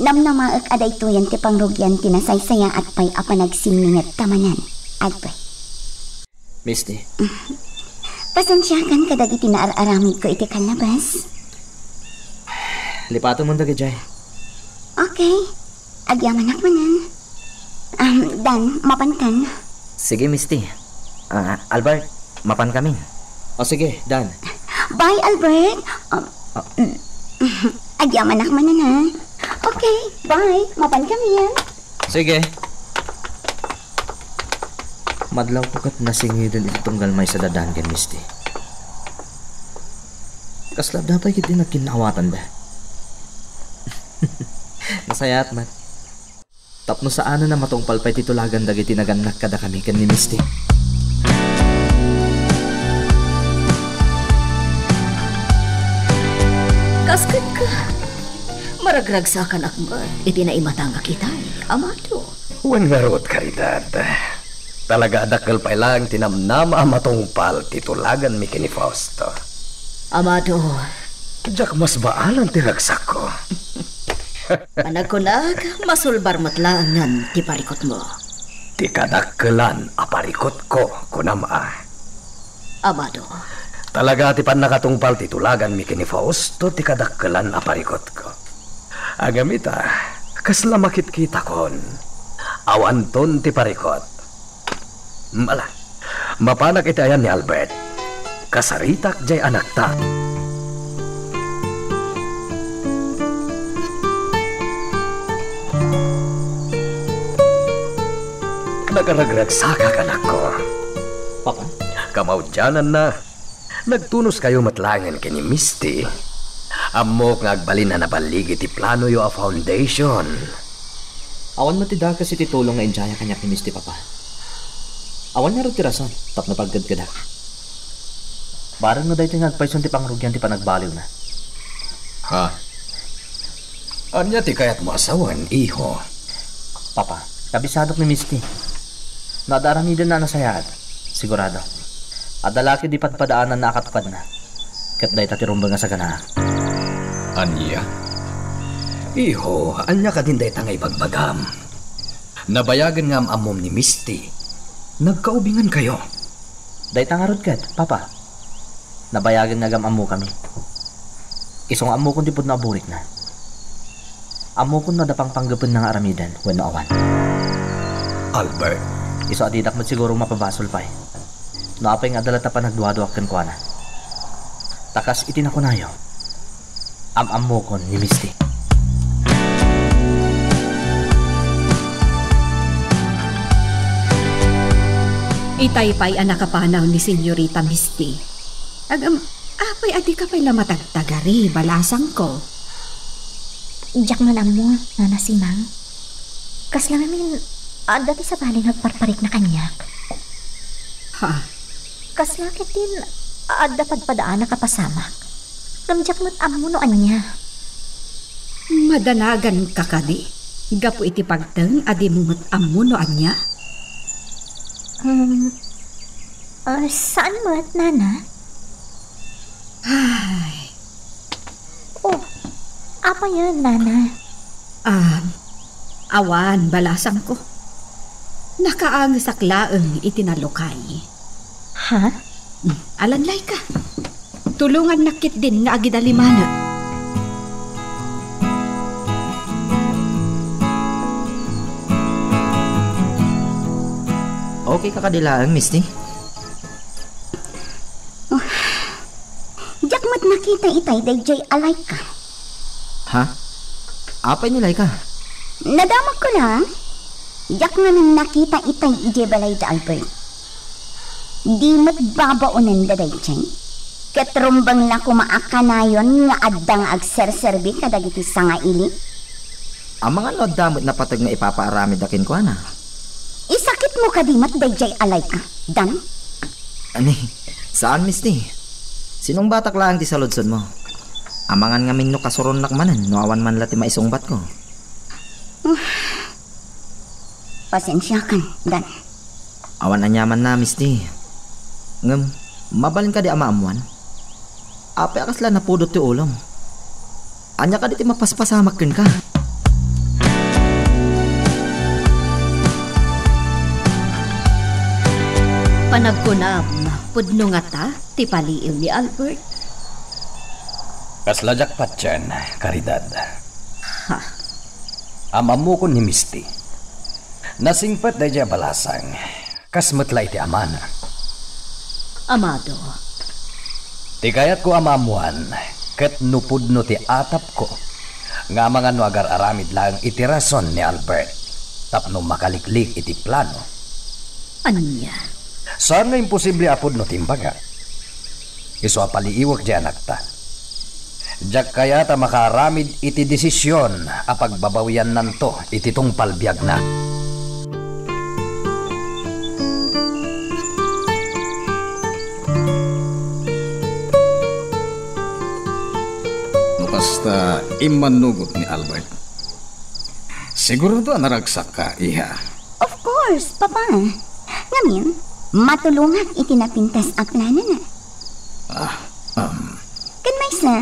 Namnamaek a daytoyen ti pangrugian ti nasaysayaat pay a panagsimminget ta manen, Albert. Misty. Pasensiakan kadagiti naar-aramidko iti kalabas. Lipatem man dagidiay. Okay. Agyamanak manen. Um, Dan, mapankan. Sige, Misty. Ah, Albert, mapankamin. O sige, Dan. Bye, Albert. Um, Ah. Mm. Agyamanak manen, ha? Okay, bye. Mapankamin. Sige. Madlawko ket nasingiden iti tunggal maysa da Dan ken Misty. Kasla adda pay ketdi nagkinnaawatanda. Nasayaat met. Tapno saanen a matungpal pay ti tulagan dagiti nagannak kadakami ken ni Misty. Kas kenka, maragragsakanak met iti naimatangak itay, Amado. Wen ngarud, Caridad. Talaga a dakkel pay laeng ti namnama a matungpal ti tulaganmi ken ni Fausto. Amado. Diak masbaalan ti ragsakko. Panagkunak, masulbar met laengen ti parikutmo. Ti kadakkelan a parikutko, kunam a. Amado. Talaga ti pannakatungpal ti tulaganmi ken ni Fausto ti kadakkelan a parikutko. Ngem ita, kasla makitkitakon. Awanton ti parikut. Ala, mapanak iti ayan ni Albert. Kasaritak jay anakta. Nagaragragsakak, anakko. Papa? Kamaudiananna, nagtunoskayo met laengen ken ni Misty. Ammok nga agbalin a naballigi ti planoyo a foundation. Awan met ti dakes iti tulong nga idiayak kaniak ni Misty, Papa. Awan ngarud ti rason tapno pagkedkedak. Bareng no daytoy nga agpayson ti pangrugian ti panagbaliwna. Ha? Ania ti kayatmo a sawen, iho? Papa, kabisadok ni Misty. No adda aramidenna a nasayaat, sigurado, adda la ketdi padpadaananna a katukadna. Ket dayta ti rumbeng a saganaak. Ania? Iho, ania kadin dayta nga ibagbagam? Nabayagen nga am-ammom ni Misty. Nagkaubingankayo. Dayta ngarud ket, Papa. Nabayagen nga agam-ammokami. Isu nga ammokon ti pudno a burikna. Ammokon no adda pangpanggepenna nga aramiden wenno awan. Albert? Isu a didak met siguro mapabasol pay no apay nga adda latta panagduaduak kenkuana. Ta kas iti nakunayo, am-ammokon ni Misty. Itay pay a nakapanaw ni Senyorita Misty. Agam, apay a dika pay la matagtagari, balasangko? Diak man ammo, Nana Simang. Kasla ngamin, adda ti sabali nga agparparikna kaniak. Ha? Kasla ketdin, adda padpadaanak a pasamak. Ngem diak met ammo no ania. Madanaganka kadi, gapu iti pagteng a dimo met ammo no ania? Hmm, ah, saan met, Nana? Ay. Oh, apayen, Nana? Ah, awan, balasangko. Nakaangesak laeng iti nalukay. Ha? Hmm, alanlayka. Tulongannak ketdin nga agidalimanek. Okay ka kadi laeng, Misty? Oh, diak met nakita itay daydiay a Laika. Ha? Apay ni Laika? Nadamagko la. Diak ngamin nakita itay idiay balay da Albert. Di met babaonen da daydiay. Ket rumbeng la koma a kanayon nga adda nga agserserbi kadagiti sangaili. Amangan no adda met napateg nga ipapaaramidda kenkuana. Isakitmo kadi met daydiay a Laika, Dan? Ani, saan, Misty. Sinungbatak laeng ti saludsodmo. Amangan ngamin no kasuronnak manen no awan man la ti maisungbatko. Pasensiakan, Dan. Awan aniamanna, Misty. Ngem, mabalin kadi a maammuan? Apay a kasla napudot ti ulom? Ania kadi ti mapaspasamak kenka? Panagkunam, pudno ngata ti paliiw ni Albert? Kasla diak patien, Caridad. Ha? Am-ammokon ni Misty. Nasingpet daydiay a balasang, kas met la iti amana. Amado. Ti kayatko a maammuan, ket no pudno ti atapko, nga amangan no agar-aramid laeng iti rason ni Albert tapno makaliklik iti plano. Ania? Saan nga imposible a pudno ti imbaga. Isu a paliiwek diay anakta. Diak kayat a makaaramid iti desisyon a pagbabawiannanto iti tungpal biagna. No kasta, immannugot ni Albert. Sigurado a naragsakka, iha. Of course, Papa. Ngamin, matulongak iti napintas a planona. Ah, um. Ken maysa,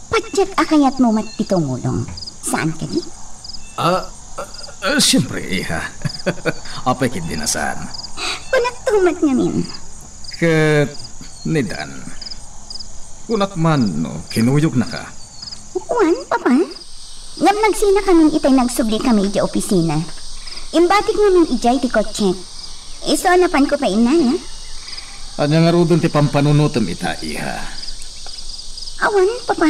patiek a kayatmo met ti tumulong. Saan kadi? Ah, ah, ah, siyempre, iha. Apay ketdi a saan? Kunakto met ngamin. Ket ni Dan, kunak man no kinuyogna ka. Wen, Papa. Ngem nagsinakamin itay nagsublikami idiay opisina. Imbatik ngamin idiay ti kotsek. Isu a napanko pay inna, ha? Ania ngaruden ti pampanunotem ita, iha? Awan, Papa.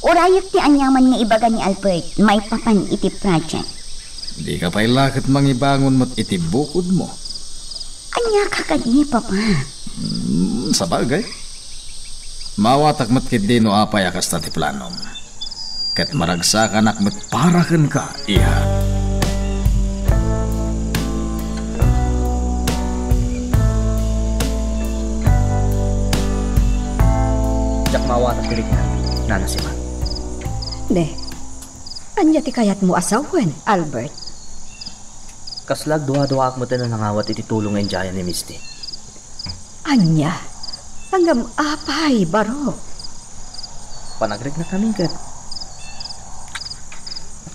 Urayek ti aniaman nga ibaga ni Albert maipapan iti project. Dika pay la ket mangibangon met iti bukodmo. Ania ka kadi, Papa? Hmm, sabagay. Maawatak met ketdi no apay a kasta ti planom. Ket maragsakanak met para kenka, iha. Diak maawatak ti riknam, Nana Sima. Ne, ania ti kayatmo a sawen, Albert? Kasla agduaduaak met a nangawat iti tulong nga idiayan ni Misty. Ania? Ngem apay, baro? Panagriknak ngamin ket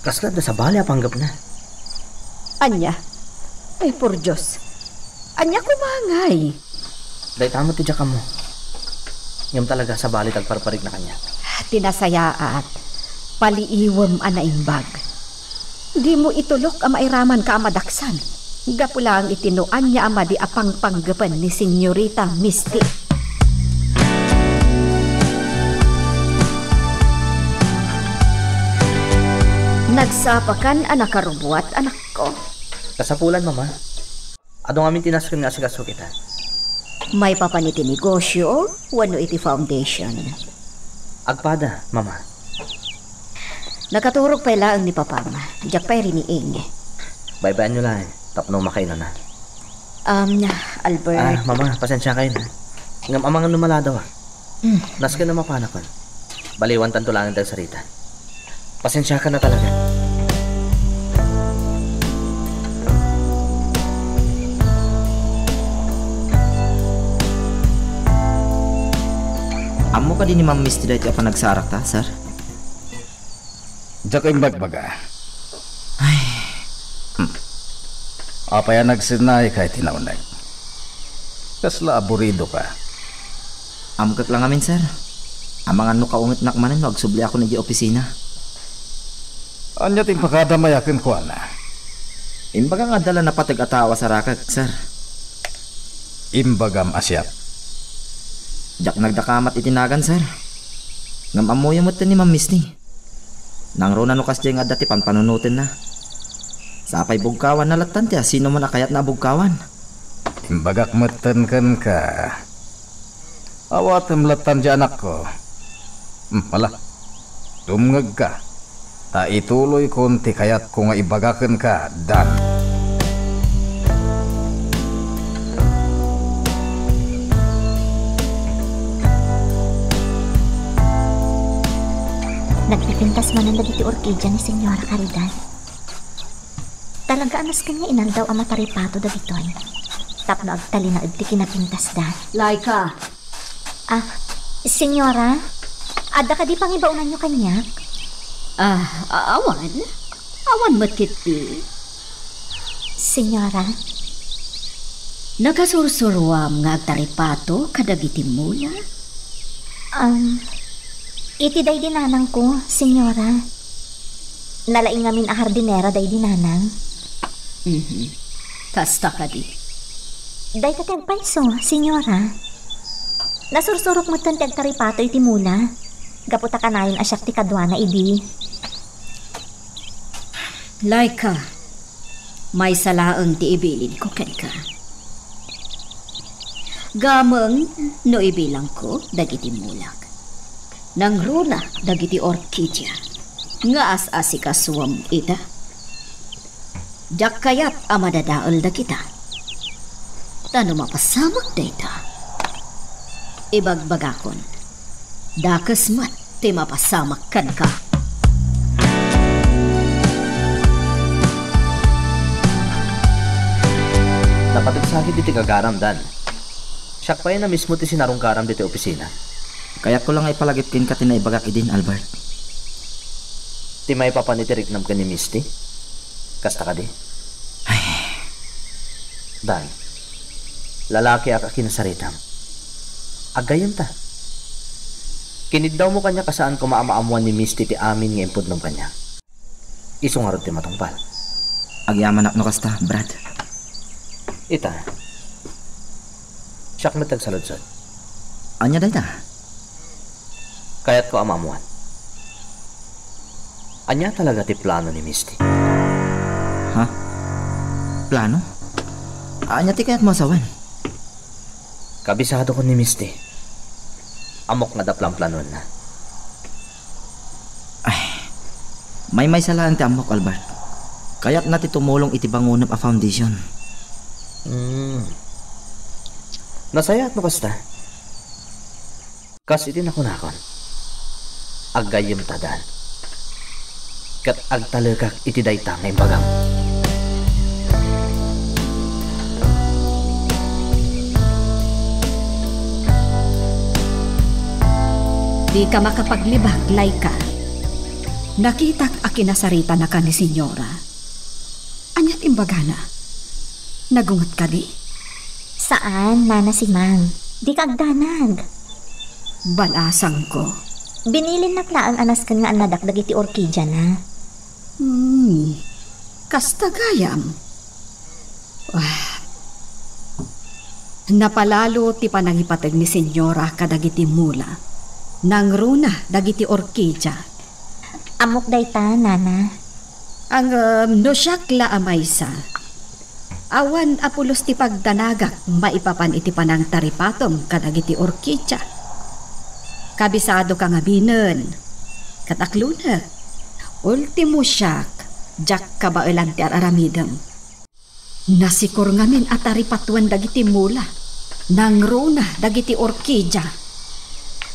kasla adda sabali a panggepna. Ania? Ay, por Dios. Ania koma ngay? Dayta met ti diak ammo. Ngem talaga, sabali ti agparparikna kaniak. Ti nasayaat, paliiwem a naimbag. Dimo itulok a mairamanka a madaksan. Gapu laeng iti no ania a madi a pangpanggepen ni Senyorita Misty. Nagsapakan a nakarubuat, anakko. Kasapulan, Mama. Adu ngamin ti nasken nga asikaso kita. Maipapan iti negosyo wenno iti foundation? Agpada, Mama. Nakaturog pay laeng ni Papam. Diak pay riniing. Baybay-anyo laeng tapno makainana. Um, Albert. Ah, Mama, pasensiakayon, ha. Ngem amangan no maladaw, ah. Hmm. Nasken a mapanakon. Baliwantanto laeng ti agsarita. Pasensiakan a talaga. Ammo kadi ni Ma'am Misty daytoy a panagsarakta, sir? Diak imbagbaga. Ay. Hmm. Apay a nagsennaika iti nauneg? Kasla aburidoka? Amkek la ngamin, sir. Amangan no kaungetnak manen no agsubliakon idiay opisina. Ania ti impakadamaya kenkuana? Imbagak nga adda la napateg a tao a sarakek, sir. Imbagam a siak? Diak nagdakamat iti nagan, sir. Ngem ammoyo metten ni Ma'am Misty. Nangruna no kasdiay nga adda ti panpanunotenna. Sapay bugkawanna lattan ti asinoman a kayatna a bugkawan. Imbagak metten kenka. Awatem lattan diay anakko. Hmm, ala. Dumngegka. Ta ituloykon ti kayatko nga ibaga kenka, Dan. Nagpipintas manen dagiti orkidia ni Señora Caridad. Talaga a nasken nga inaldaw a mataripato dagitoy tapno agtalinaed ti kinapintasda. Laika! Ah, Señora, adda kadi pangibaonanyo kaniak? Ah, a-, awan. Awan met ketdi. Señora? Nakasursuruam nga agtaripato kadagiti mula? Um, iti daydi nanangko, Señora. Nalaing ngamin a hardinera daydi nanang. Mhm. Kasta kadi. Dayta ti agpayso, Señora. Nasursurok metten ti agtaripato iti mula. Gapu ta kanayon a siak ti kaduana idi. Laika, maysa laeng ti ibilin ko kenka. Gameng no ibilangko dagiti mulak. Nangruna dagiti orkidia nga as-asikasuem ita. Diak kayat a madadael dagita. Ta no mapasamak dayta, ibagbagakon, dakes met ti mapasamak kenka. Napateg sakit iti gagaram, Dan. Siak pay a mismo ti sinarungkaram ditoy opisina. Kayatko la nga ipalagip kenka ti naibagak idin, Albert. Ti maipapan iti riknam ken ni Misty? Kasta kadi? Ay. Dan, lalakiak a kinasaritam. Aggayyemta. Kiniddawmo kaniak a saan koma a maammoan ni Misty ti amin nga impudnom kaniak. Isu ngarud ti matungpal. Agyamanak no kasta, Brad. Ita, siak met ti agsaludsod. Ania dayta? Kayatko a maammuan. Ania talaga ti plano ni Misty? Ha? Plano? Ania ti kayatmo a sawen? Kabisadokon ni Misty. Ammok nga adda planplanoenna. Ay, maymaysa laeng ti ammok, Albert. Kayatna ti tumulong iti bangonem a foundation. Hmm. Nasayaat no kasta. Kas iti nakunakon, aggayyemta, Dan, ket agtalekak iti dayta nga imbagam. Dika makapaglibak, Laika. Nakitak a kinasaritanaka ni Senyora. Ania ti imbagana? Nagunget kadi? Saan, Nana Simang. Dika agdanag. Balasangko. Binilinnak laeng a nasken nga annadak dagiti orkidiana. Hmm. Kasta gayam. Ah. Napalalo ti panangipateg ni Senyora kadagiti mula. Nangruna dagiti orkidia. Ammok dayta, Nana. Ngem no siak la a maysa, awan a pulos ti pagdanagak maipapan iti panangtaripatom kadagiti orkidia. Kabisadoka ngaminen, ket aklonek. Ultimo siak, diak kabaelan ti ar-aramidem. Nasikor ngamin a taripatoen dagiti mula. Nangruna dagiti orkidia.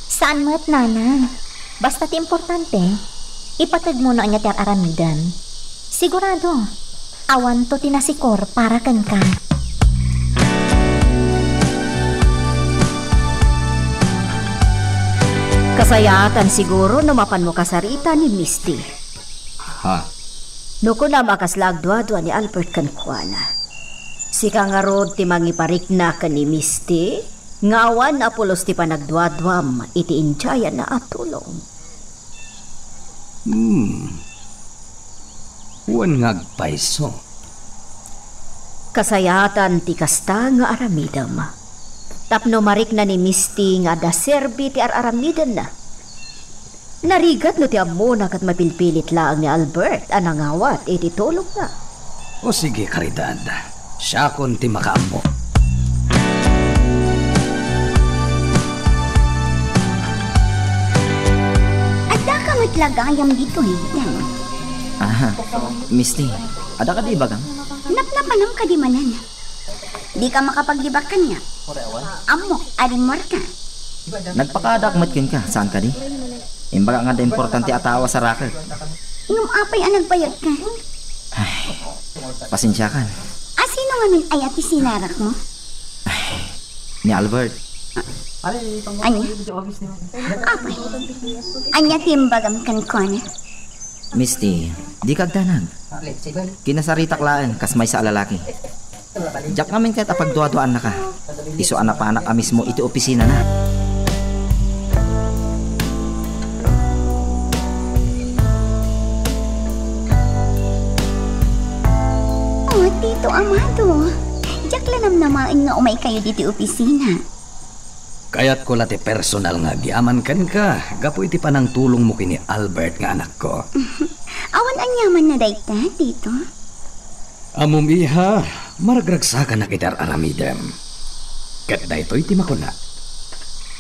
Saan met, Nana. Basta ti importante, ipategmo no ania ti ar-aramidem. Sigurado, awanto ti nasikor para kenka. Kasayaatan siguro no mapanmo kasarita ni Misty. Ha? No kunam a kasla agduadua ni Albert kenkuana, sika ngarud ti mangiparikna ken ni Misty nga awan a pulos ti panagduaduam iti indiayanna a tulong. Hmm. Wen nga agpayso. Kasayaatan ti kasta nga aramidem. Tapno marikna ni Misty nga adda serbi ti ar-aramidenna. Narigat no ti ammona ket mapilpilit laeng ni Albert a nangawat iti tulongna. O sige, Caridad. Siakon ti makaammo. Addaka met la gayam ditoy, Dan. Aha, Misty, adda kadi ibagam? Napnapanam kadi manen? Dika makapaglibak kaniak. Ammok a rimmuarka. Nagpakaadak met kenka, saan kadi? Imbagak nga adda importante a tao a sarakek. Ngem apay a nagbayagka? Ay, pasensiakan. A sino ngamin aya ti sinarakmo? Ay, ni Albert. Ania? Apay, ania ti imbagam kenkuana? Misty, dika agdanag. Kinasaritak laeng kas maysa a lalaki. Diak ngamin kayat a pagduaduaannaka. Isu a napanak a mismo iti opisinana. Oh, Tito Amado. Diak la namnamaen nga umaykayo ditoy opisina. Kayatko la ti personal nga agyaman kenka gapu iti panangtulongmo ken ni Albert nga anakko. Awan anyamanna dayta, Tito? Ammom, iha, maragragsakanak iti ar-aramidem. Ket daytoy ti makuna,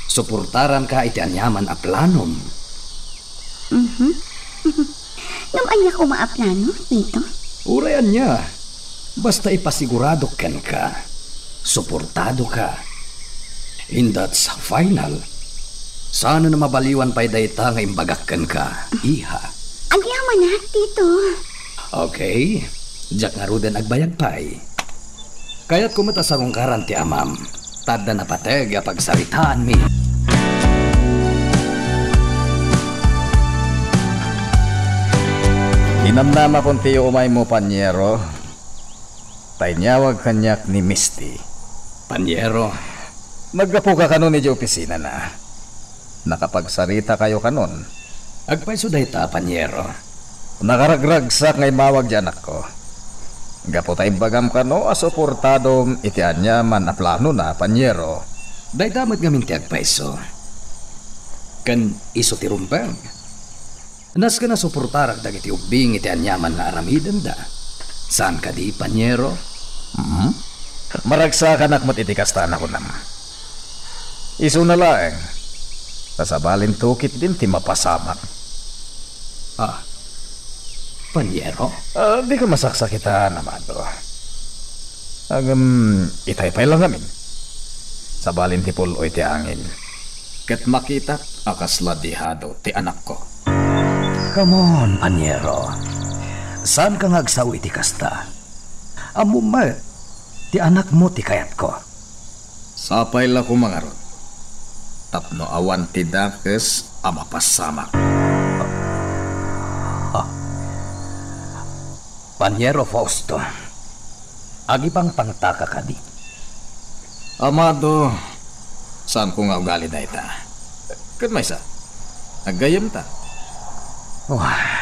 suportaranka iti aniaman a planom. Mhm. Ngem ania koma a plano, Tito? Uray ania, basta ipasiguradok kenka, suportadoka. And that's final. Saan a mabaliwan pay dayta nga imbagak kenka, iha. Agyamanak, Tito. Okay. Diak ngaruden agbayag pay. Kayatko met a sarungkaran ti amam, ta adda napateg a pagsaritaanmi. Inamnamakon ti umaymo, Panyero, ta inyawag kaniak ni Misty. Panyero, naggapuka kanon idiay opisinana. Nakapagsarita kayo kanon. Agpayso dayta, Panyero. Nakaragragsak nga immawag ti anakko. Gapu ta imbagam kano a suportadom iti aniaman a planona, Panyero. Dayta met ngamin ti agpayso. Ken isu ti rumbeng. Nasken a suportarak dagiti ubbing iti aniaman nga aramidenda. Saan kadi, Panyero? Mhm. Maragsakanak met iti kasta a nakunam. Isuna laeng, ta sabalinto ketdin ti mapasamak. Ah, Panyero? Ah, dika masaksakitan, amado. Ngem, itay pay la ngamin. Sabalin ti pul-oy ti angin. Ket makitak a kasla dihado ti anakko. Come on, Panyero. Saanka nga agsao iti kasta? Ammom met, ti anakmo ti kayatko. Sapay la koma ngarud, tapno awan ti dakes a mapasamak. Ah. Panyero Fausto, agipangpangtaka kadi? Amado, saanko nga ugali dayta. Ket maysa, aggayyemta. Wah.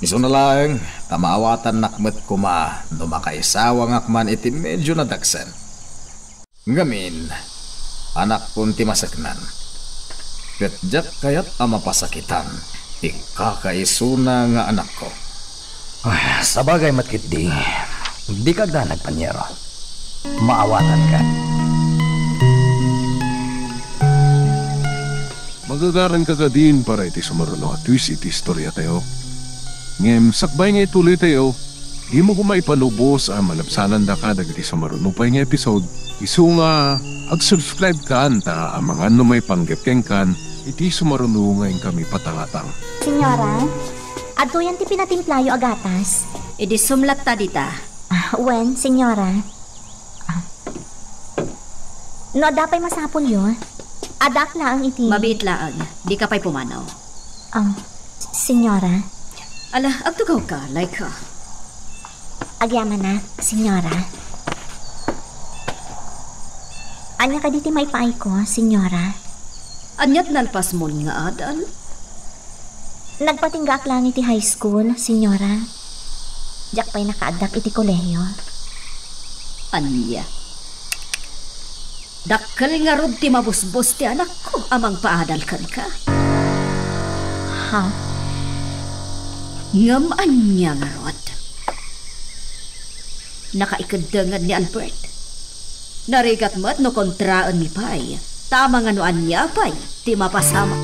Isuna laeng, ta maawatannak met koma no makaisawangak man iti medio nadaksen. Ngamin, anakkon ti maseknan. Ket diak kayat a mapasakitan ti kakaisuna nga anakko. Ah, sabagay met ketdi, dika agdanag, Panyero. Maawatanka. Magagaranka kadin para iti sumaruno a twist iti istoriatayo. Ngem sakbay nga ituloytayo, dimo koma ipalubos a malabsanandaka dagiti sumaruno pay nga episode. Isu nga ag-subscribe kan ta amangan no maipanggep kenkan iti sumaruno nga inkami patangatang. Senyora, adtoyan ti pinatimplayo a gatas. Idi sumlatta dita. Ah, wen, senyora. Ah. No adda pay masapulyo, addaak laeng iti... Mabiit laeng. Dika pay pumanaw. Ah, senyora. Ala, agtugawka, Laika. Agyamanak, senyora. Ania kadi ti maipaayko, senyora? Ania ti nalpasmon nga adal? Nagpatinggaak laeng iti high school, senyora. Diak pay nakaaddak iti kolehiyo. Ania? Dakkel ngarud ti mabusbos ti anakko a mangpaadal kenka. Ha? Ngem ania ngarud? Nakaikeddenged ni Albert. Narigat met no kontraenmi pay, ta amangan no ania pay ti mapasamak.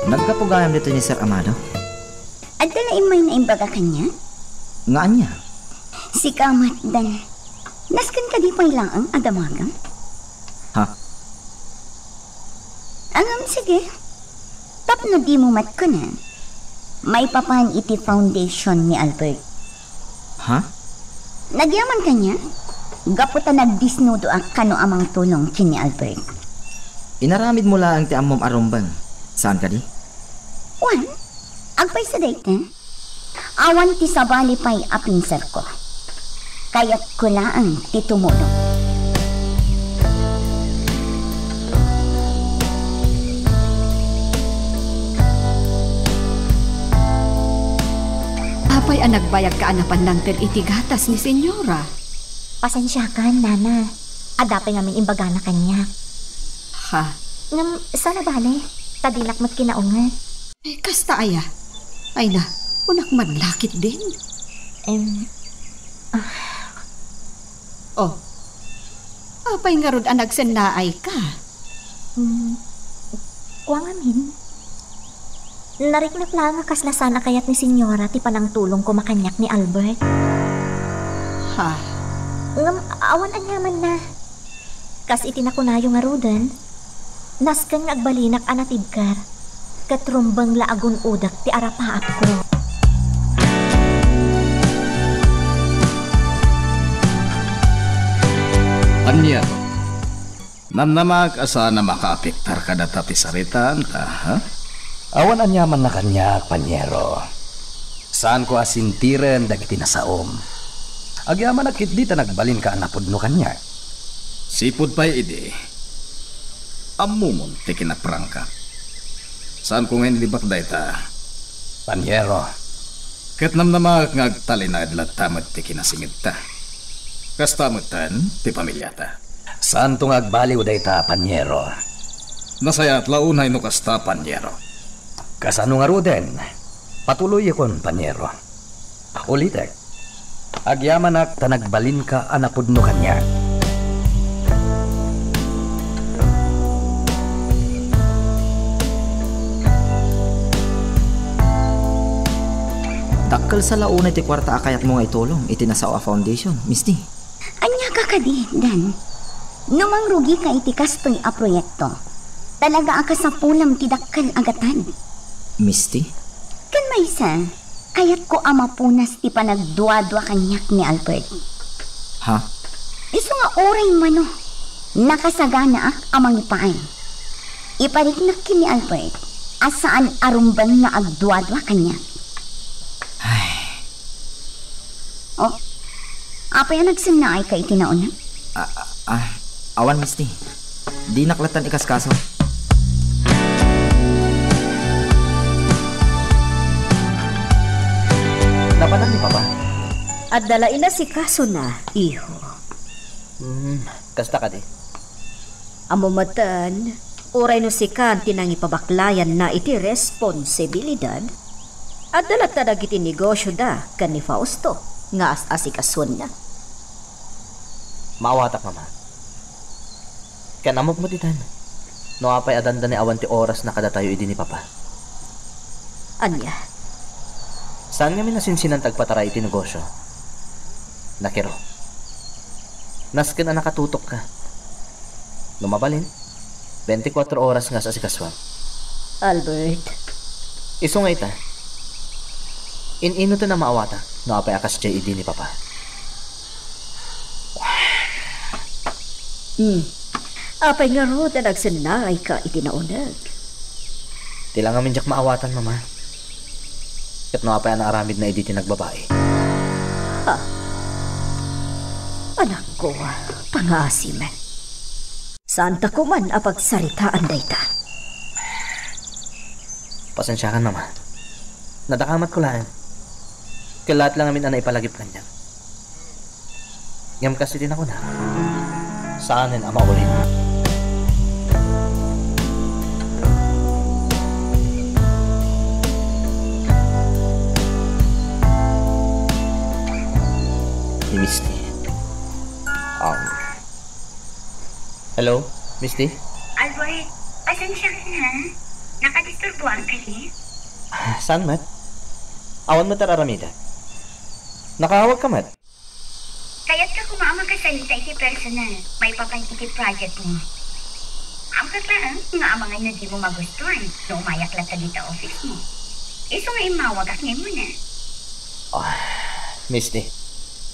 Naggapu gayam ditoy ni Sir Amado? Adda la immay naimbaga kaniak? Nga ania? Sika met, Dan. Nasken kadi pay laeng a damagem? Ha? Ngem, sige. Tapno dimo met kunen, maipapan iti foundation ni Albert. Ha? Nagyaman kaniak? Gapu ta nagdisnudoak kano a mangtulong ken ni Albert. Inaramidmo laeng ti ammom a rumbeng. Saan kadi? Wen, agpayso dayta. Awan ti sabali pay a pinserko. Kayatko laeng ti tumulong. Apay a nagbayagka a napan nangted iti gatas ni Senyora? Pasensiakan, Nana. Adda pay ngamin imbagana kaniak. Ha? Ngem, saan a bale, ta dinak met kinaunget. Eh, kasta aya? Ay na, kunak man lakit din. Em, ah. Oh, apay ngarud a nagsennaayka? Hmm, kua ngamin. Nariknak laeng a kasla saan a kayat ni Senyora ti panangtulong koma kaniak ni Albert. Ha? Ngem awan aniamanna. Kas iti nakunayo ngaruden, nasken nga agbalinak a natibker, ket rumbeng la a gun-odek ti arapaapko. Ania? Namnamak a saan a makaapektar kadata ti saritaanta, ha? Awan aniamanna kaniak, Panyero. Saanko a sintiren dagiti nasaom. Agyamanak ketdi ta nagbalinka a napudno kaniak. Sipud pay idi, Ammomon ti kinaprangka. Saanko nga inlibak dayta, Paniero. Ket namnamaek nga agtalinaed latta met ti kinasingedta. Kasta metten ti pamiliata. Saanto nga agbaliw dayta, Paniero. Nasayaat la unay no kasta, Paniero. Kasano ngaruden? Patuloyekon, Paniero. Ulitek, agyamanak ta nagbalinka a napudno kaniak. Dakkel sa la unay ti kuarta a kayatmo nga itulong iti nasao a foundation, Misty. Ania ka kadi, Dan? No mangrugika iti kastoy a proyekto, talaga a kasapulam ti dakkel a gatad. Misty? Ken maysa, kayatko a mapunas ti panagduadua kaniak ni Albert. Ha? Isu nga uray mano, nakasaganaak a mangipaay. Ipariknak ken ni Albert a saan a rumbeng nga agduadua kaniak. Ay. Oh, apay a nagsennaayka iti nauneg? Ah, ah, ah, awan, Misty. Dinak lattan ikaskaso. Napanan ni Papa? Adda la inasikasona, iho. Hmm, kasta kadi? Ammo metten, uray no sikan ti nangipabaklayanna iti responsibilidad, adda latta dagiti negosioda ken ni Fausto nga as-asikasuenna. Maawatak, Mama. Ken ammok met iten, no apay a dandani awan ti orasna kadatayo idi ni Papa. Ania? Saan ngamin a sinsinan ti agpataray iti negosio? Nakiro. Nasken a nakatutokka. No mabalin, bentikuatro oras nga as-asikasuak. Albert. Isu nga ita, in-inoten a maawatak no apay a kasdiay idi ni Papa. Hmm. Apay ngarud a nagsennaayka iti nauneg? Ti la ngamin diak maawatan, Mama. Ket no apay a naaramidna idi ti nagbabai? Ha? Anakko, pangaasi met. Saanta koman a pagsaritaan dayta. Pasensiakan, Mama. Nadakamatko laeng. Kellat la ngamin a naipalagip kaniak. Ngem kas iti nakunak, saanen a maulin. Ni Misty. Um, hello, Misty? Albert, pasensiakan, ha? Nakadisturboan kadi? Ah, saan met? Awan met ar-aramidek. Nakaawagka met? Kayatka koma a makasalita iti personal maipapan iti project mo. Ammoak laeng nga amangan no dimo magustuan no umayak latta dita office mo. Isu nga immawagak nga immuna. Ah, Misty.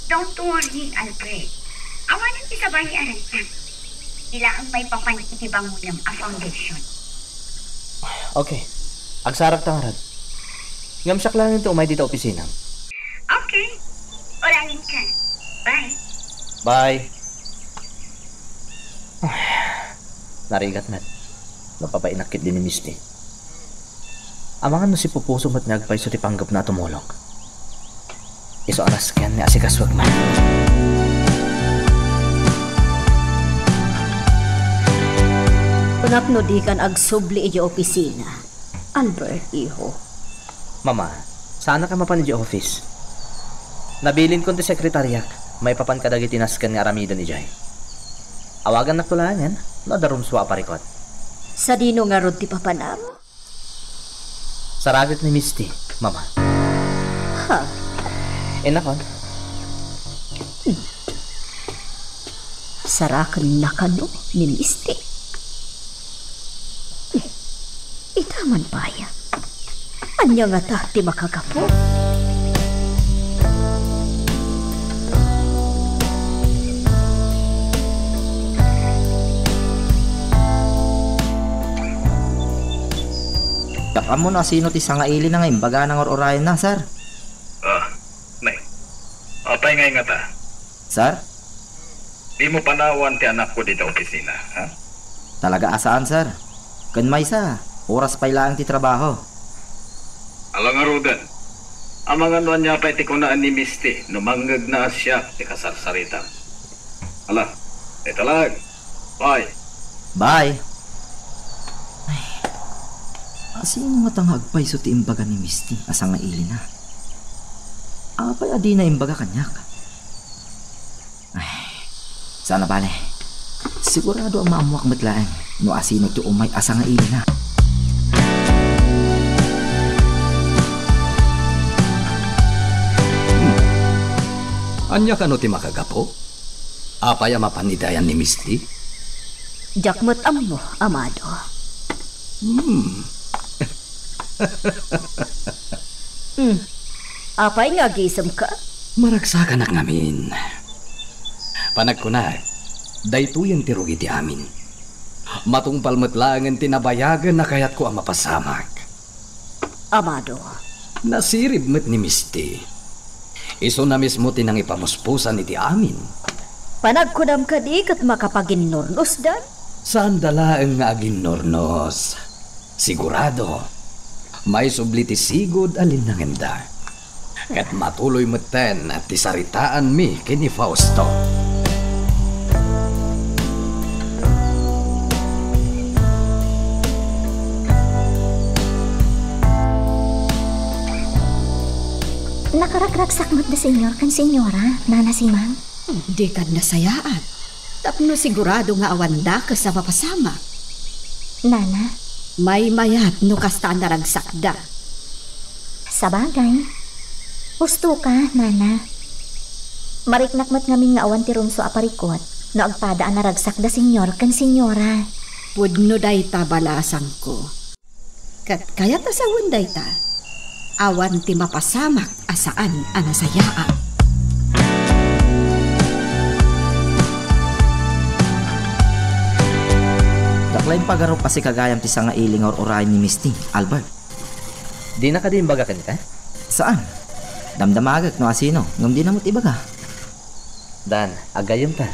Don't worry, Albert. Awanen ti sabali a renta. Ti laeng maipapan iti bangonem a foundation. Okay. Agsarakta ngarud. Ngem siak laeng ti umay dita opisinam. Okay. Urayenka. Bye. Bye. Narigat met. Napabainak ketdi ni Misty. Amangan no sipupuso met nga agpayso ti panggepna a tumulong. Isu a nasken nga asikasuek man. Kunak no dikan agsubli idiay opisina, Albert, iho. Mama, saannak a mapan idiay office. Nabilinkon ti sekretariak maipapan kadagiti nasken nga aramiden idiay. Awagannakto laengen no adda rumsua a parikut. Sadino ngarud ti papanam? Saraket ni Misty, Mama. Ha? Innakon. Hmm. Sarakenna kano ni Misty? Hmm. Ita man pay. Ania ngata ti makagapu? Diak ammo no asino ti sangailina nga imbagana nga ur-urayenna, sir. Ah, nay. Apay ngay ngata? Sir? Dimo panawan ti anakko dita opisina, ha? Talaga a saan, sir. Ken maysa, oras pay laeng ti trabaho. Ala ngaruden. Amangan no ania pay ti kunaan ni Misty no mangngegna a siak ti kasarsaritam. Ala, ita laeng. Bye. Bye. Ay, asino ngata nga agpayso ti imbaga ni Misty a sangailina? Apay a dina imbaga kaniak? Ay, saan a bale. Sigurado a maammoak met laeng no asino ti umay a sangailina. Hmm. Ania kano ti makagapu? Apay a mapan idayan ni Misty? Diak met ammo, Amado. Hmm. Hmm. Apay nga agisemka? Maragsakanak ngamin. Panagkunak, daytoyen ti rugi ti amin. Matungpal met laengen ti nabayagen a kayatko a mapasamak. Amado. Nasirib met ni Misty. Isuna mismo ti nangipamuspusan iti amin. Panagkunam kadi ket makapaginnurnosdan? Saanda laeng nga aginnurnos. Sigurado, maisubli ti sigud a linnangenda. Ket matuloy metten ti saritaanmi ken ni Fausto. Nakaragragsak met da Senyor ken Senyora, Nana Simang. Dika nasayaat. Tapno sigurado nga awan dakes a mapasamak. Nana? Maymayat no kasta a naragsakda. Sabagay. Husto ka, Nana. Mariknak met ngamin nga awan ti rumsua a parikut no agpada a naragsakda Senyor ken Senyora. Pudno dayta, balasangko. Ket kayat a sawen dayta, awan ti mapasamak a saan a nasayaat. Diak la impagarup a sika gayam ti sangaili nga ur-urayen ni Misty, Albert. Dina kadi imbaga kenka? Saan. Damdamagek no asino, ngem dina met ibaga. Dan, aggayemta.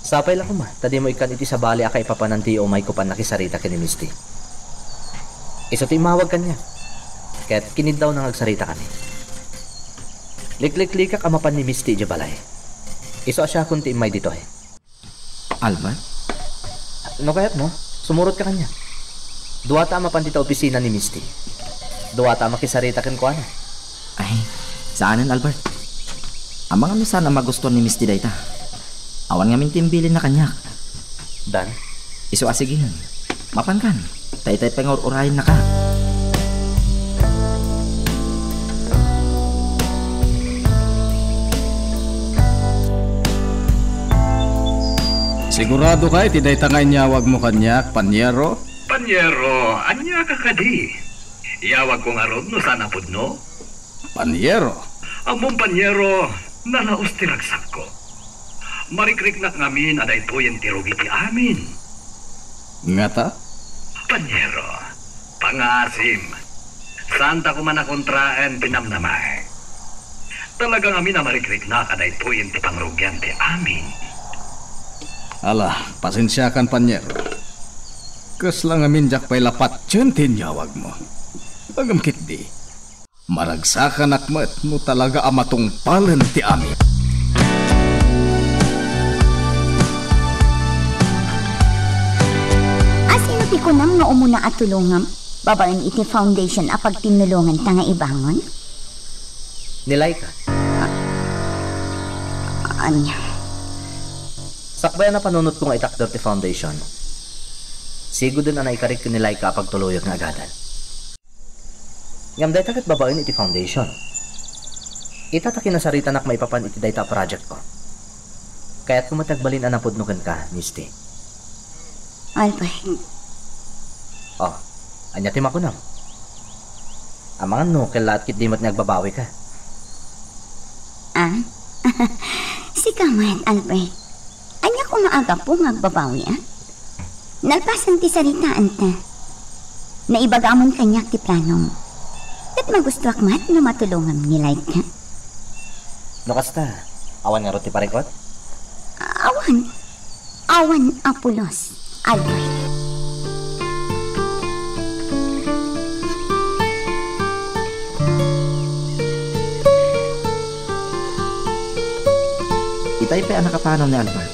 Sapay la koma ta dimo ikkan iti sabali a kaipapanan ti umayko pannakisarita ken ni Misty. Isu ti immawag kaniak. Ket kiniddawna nga agsaritakami. Likliklikak a mapan ni Misty idiay balay. Isu a siakon ti immay ditoy. Albert? No kayatmo, sumurotka kaniak. Duata a mapan dita opisina ni Misty. Duata a makisarita kenkuana. Ay, saanen, Albert. Amangan no saan a magustuan ni Misty dayta. Awan ngamin ti imbilinna kaniak. Dan? Isu a sige. Mapankan. Daytay pay nga ur-urayennaka. Siguradoka iti dayta nga inyawagmo kaniak, Panyero? Panyero, ania ka kadi? Iyawagko ngarud no saan a pudno? Panyero. Ammom, Panyero, nalaus ti ragsakko. Marikriknak ngamin a daytoyen ti rugi ti amin. Ngata? Panyero, pangasim. Saanta koma a kontraen ti namnamaek. Talaga ngamin a marikriknak a daytoyen ti pangrugian ti amin. Ala, pasensiakan, Panyero. Kasla ngamin diak pay la patien ti inyawagmo. Ngem ketdi, maragsakanak met no talaga a matungpalen ti amin. Asino ti kunam nga umuna a tulongam babaen iti foundation a pagtinnulonganta nga ibangon? Ni Laika. Ania? Sakbay a napanunotko nga itakder ti foundation, siguden a naikarik ken ni Laika a pagtuloyek nga agadal. Ngem dayta ket babaen iti foundation. Ita ta kinasaritanak maipapan iti dayta a projectko. Kayatko met agbalin a napudno kenka, Misty. Albert. Oh, ania ti makunam? Amangan no kellaat ketdi met nga agbabawika. Ah? Sika met, Albert. Ania koma a gapu nga agbabawiak? Nalpasan ti saritaanta. Naibagamon kaniak ti planom. Ket magustoak met no matulongam ni Laika. No kasta, awan ngarud ti parikut? Awan. Awan a pulos. Albert. Itay pay a nakapanam ni Albert.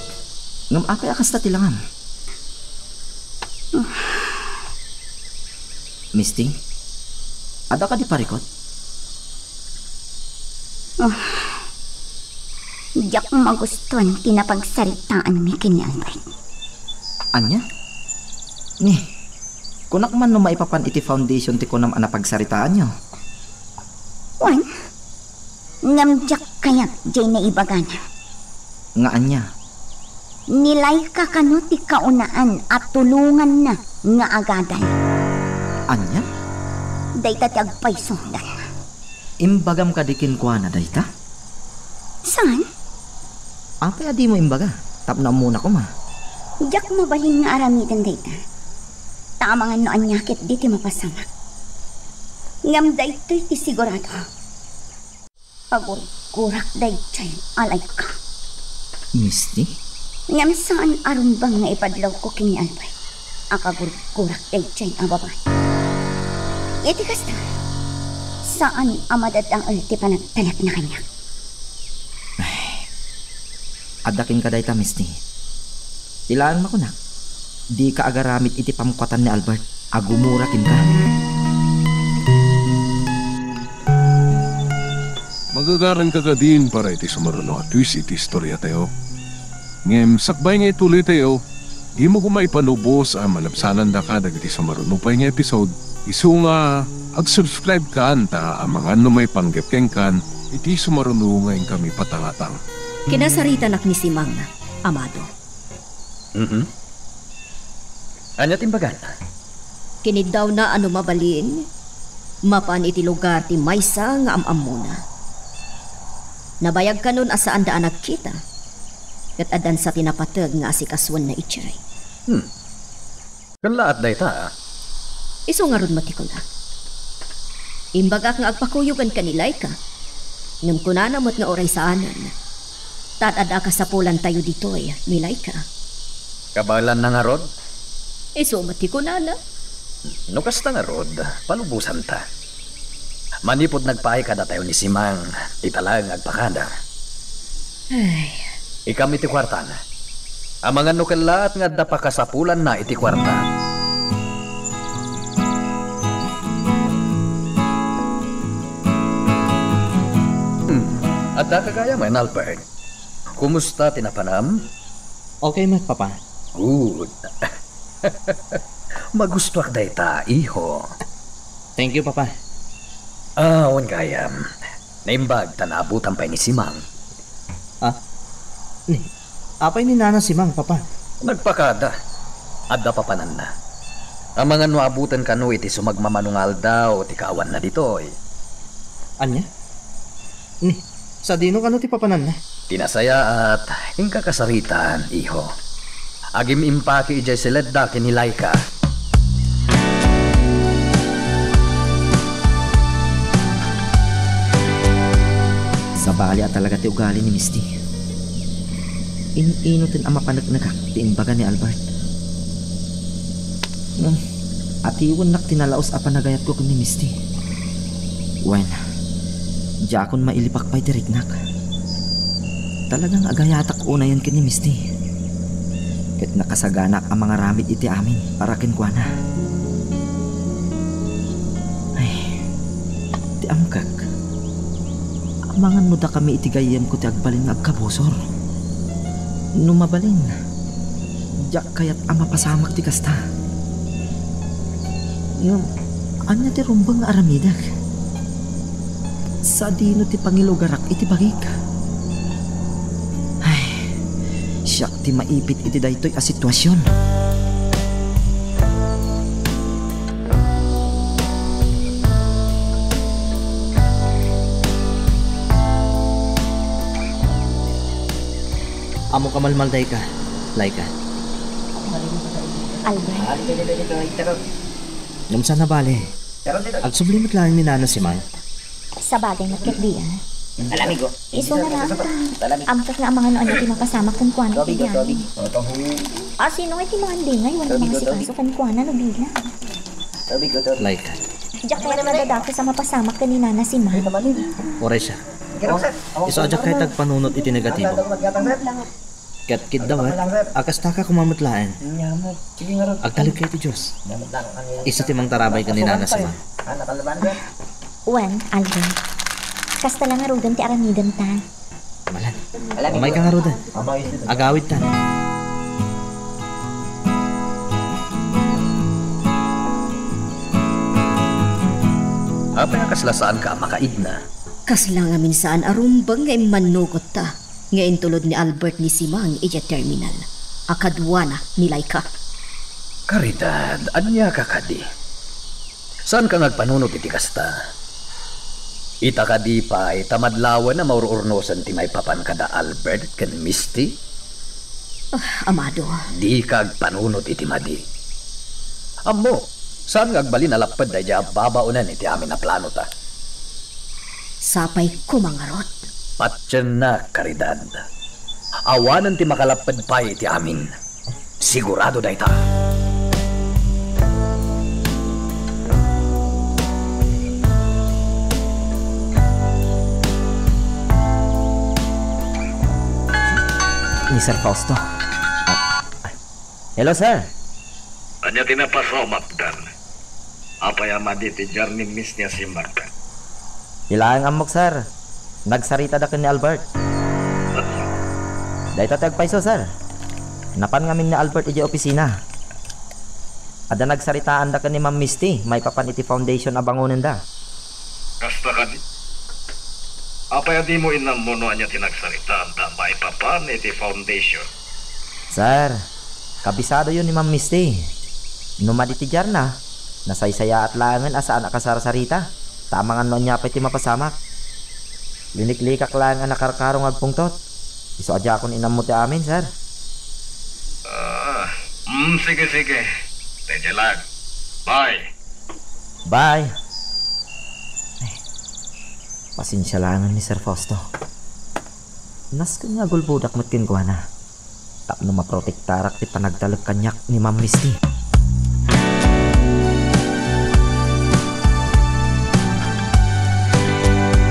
Ngem apay a kasta ti langam? Misty, adda kadi parikut? Ah, diak magustuan ti napagsaritaanmi ken ni Albert. Ania? Ni, kunak man no maipapan iti foundation ti kunam a napagsaritaanyo. Wen, ngem diak kayat diay naibagana. Nga ania? Ni Laika kano ti kaunaan a tulonganna nga agadal. Ania? Dayta ti agpaysoda. Imbagam kadi kenkuana dayta? Saan? Apay a dimo imbaga? Tapno ammona koma. Diak mabalin nga aramiden dayta. Ta amangan no ania ketdi ti mapasamak. Ngem daytoy ti sigurado. Agurgurak daydiay a Laika. Misty? Ngem saan a rumbeng nga ipadlawko ken ni Albert a kagurgurak daydiay a babai. Iti kasta, saan a madadael ti panagtalekna kaniak. Ay, adda kenka dayta, Misty. Ilaeng makunak, dika agaramid iti pamkuatan ni Albert a gumura kenka. Magagaranka kadin para iti sumaruno a twist iti istoriatayo. Ngem sakbay nga ituloytayo, dimo koma ipalubos a malabsanandaka dagiti sumaruno pay nga episode, isu nga ag-subscribe kan ta amangan no maipanggep kenkan iti sumaruno nga inkami patangatang. Kinasaritanak ni Simang, Amado. Mhm. Ania ti imbagana? Kiniddawna a no mabalin, mapan iti lugar ti maysa nga am-ammona. Nabayag kanon a saanda a nagkita, ket addansa ti napateg nga asikasuenna idiay. Hmm. Kellaat dayta, a? Isu ngarud met ti kunak. Imbagak nga agpakuyogan ken ni Laika, ngem kunana met nga uray saanen. Ta ad-adda a kasapulantayo ditoy ni Laika. Kabaelanna ngarud? Isu met ti kunana. No kasta ngarud, palubosanta. Manipud nagpaay kadatayo ni Simang, ita laeng nga agpakada. Ay. Ikam iti kuartan. Amangan no kellaat nga adda pakasapulanna iti kuarta. Hmm. Addaka gayamen, Albert? Kumusta ti napanam? Okay met, Papa. Good. Magustuak dayta, iho. Thank you, Papa. Ah, wen gayam. Naimbag ta naabutam pay ni Simang. Ah? Ni, apay ni Nana Simang, Papa? Nagpakada. Adda papananna. Amangan no abuten kano iti sumagmamano nga aldaw ti kaawanna ditoy. Ania? Ni, sadino kano ti papananna? Ti nasayaat, inka kasaritaan, iho. Agim-impaki idiay siledda ken ni Laika. Sabali a talaga ti ugali ni Misty. In-inutin a mapaneknekak ti imbaga ni Albert. Ngem, atiwennak ti nalaus a panagayatko ken ni Misty. Wen, diakon mailipak pay ti riknak. Talagang agayatak unayen ken ni Misty. Ket nakasaganak a mangaramid iti amin para kenkuana. Ay, ti amkak. Amangan no dakami iti gayyemko ti agbalin nga agkabusor. No mabalin, diak kayat a mapasamak ti kasta. Ngem, ania ti rumbeng nga aramidek? Sadino ti pangilugarak iti bagik? Ay, siak ti maipit iti daytoy a situasion. Ammoka malmaldayka, Laika. Albert. Ngem saan a bale. Agsubli met laeng ni Nana Simang. Sabagay met ketdi, a. Isu na lang ta. Amtak nga amangan no ania ti mapasamak kenkuana iti biag. Ah, sino nga ti mangandingay wenno mangasikaso kenkuana no bilang? Laika. Diak kayat madadakes a mapasamak ken ni Nana Simang. Uray siak. Isu a diak kayat agpanunot iti negatibo. Ket kiddawek a kastaka koma met laeng. Agtalek iti Dios. Isu ti mangtarabay ken ni Nana Simang. Wen, Alvin. Kasta la ngaruden ti aramidenta. Malan. Umayka ngaruden. Agawidta. Apay a kasla saanka a makaidna? Kasla ngamin saan a rumbeng nga immannugotta nga intulod ni Albert ni Simang idiay terminal a kaduana ni Laika. Caridad, ania ka kadi? Saanka nga agpanunot iti kasta? Ita kadi pay ta madlawen a maur-urnosen ti maipapan kada Albert ken Misty? Ah, Amado. Dika agpanunot iti madi. Ammo, saan nga agbalin a lapped daydiay a babaonen iti amin a planota? Sapay koma ngarud. Patiennak, Caridad. Awanen ti makalapped pay iti amin. Sigurado dayta. Ni Sir Fausto. Ah, hello, sir. Ania ti napasamak, Dan? Apay a madi ti diar ni Miss ni a simmakda? Ti laeng ammok, sir. Nagsarita da ken ni Albert. Dayta ti agpayso, sir. Napan ngamin ni Albert idiay opisina. Adda nagsaritaan da ken ni Ma'am Misty maipapan iti foundation a bangonenda. Kasta kadi? Apay a dimo inammo no ania ti nagsaritaanda maipapan iti foundation? Sir, kabisadoyo ni Ma'am Misty. No madi ti diarna, nasaysayaat laengen a saan a kasarsarita, ta amangan no ania pay ti mapasamak. Liniklikak laeng a nakarkaro nga agpungtot. Isu a diakon inammo ti amin, sir. Ah, mm, sige, sige. Daydiay lang. Bye. Bye. Ay, pasensia laengen ni Sir Fausto. Nasken nga agulbodak met kenkuana tapno maprotektarak ti panagtalek kaniak ni Ma'am Misty.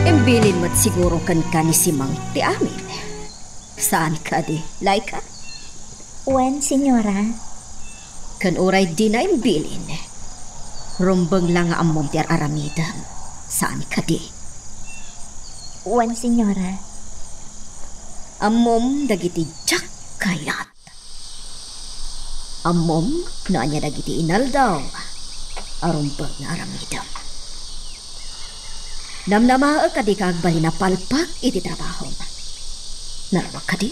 Imbilin met siguro kenka ni Simang ti amin. Saan kadi, Laika? Wen, senyora. Ken uray dina imbilin, rumbeng la nga ammom ti ar-aramidem. Saan kadi? Wen, senyora. Ammom dagiti diak kayat. Ammom no ania dagiti inaldaw a rumbeng nga aramidem. Namnamaek a dika agbalin a palpak iti trabahom. Nalabak kadi?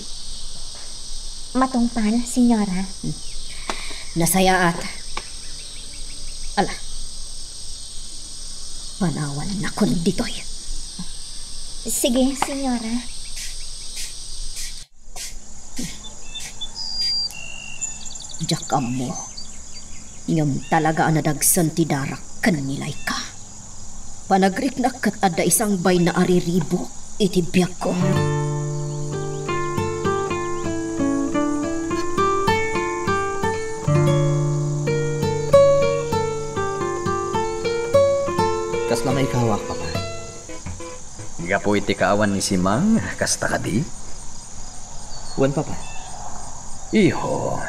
Matungpal, senyora. Hmm. Nasayaat. Ala. Panawannakon ditoy. Sige, senyora. Diak ammo. Ngem talaga a nadagsen ti darak ken ni Laika. Panagriknak ket adda isang bayna a riribuk iti biagko. Kasla maikawak, Papa? Gapu iti kaawan ni Simang, kasta kadi? Wen, Papa. Iho,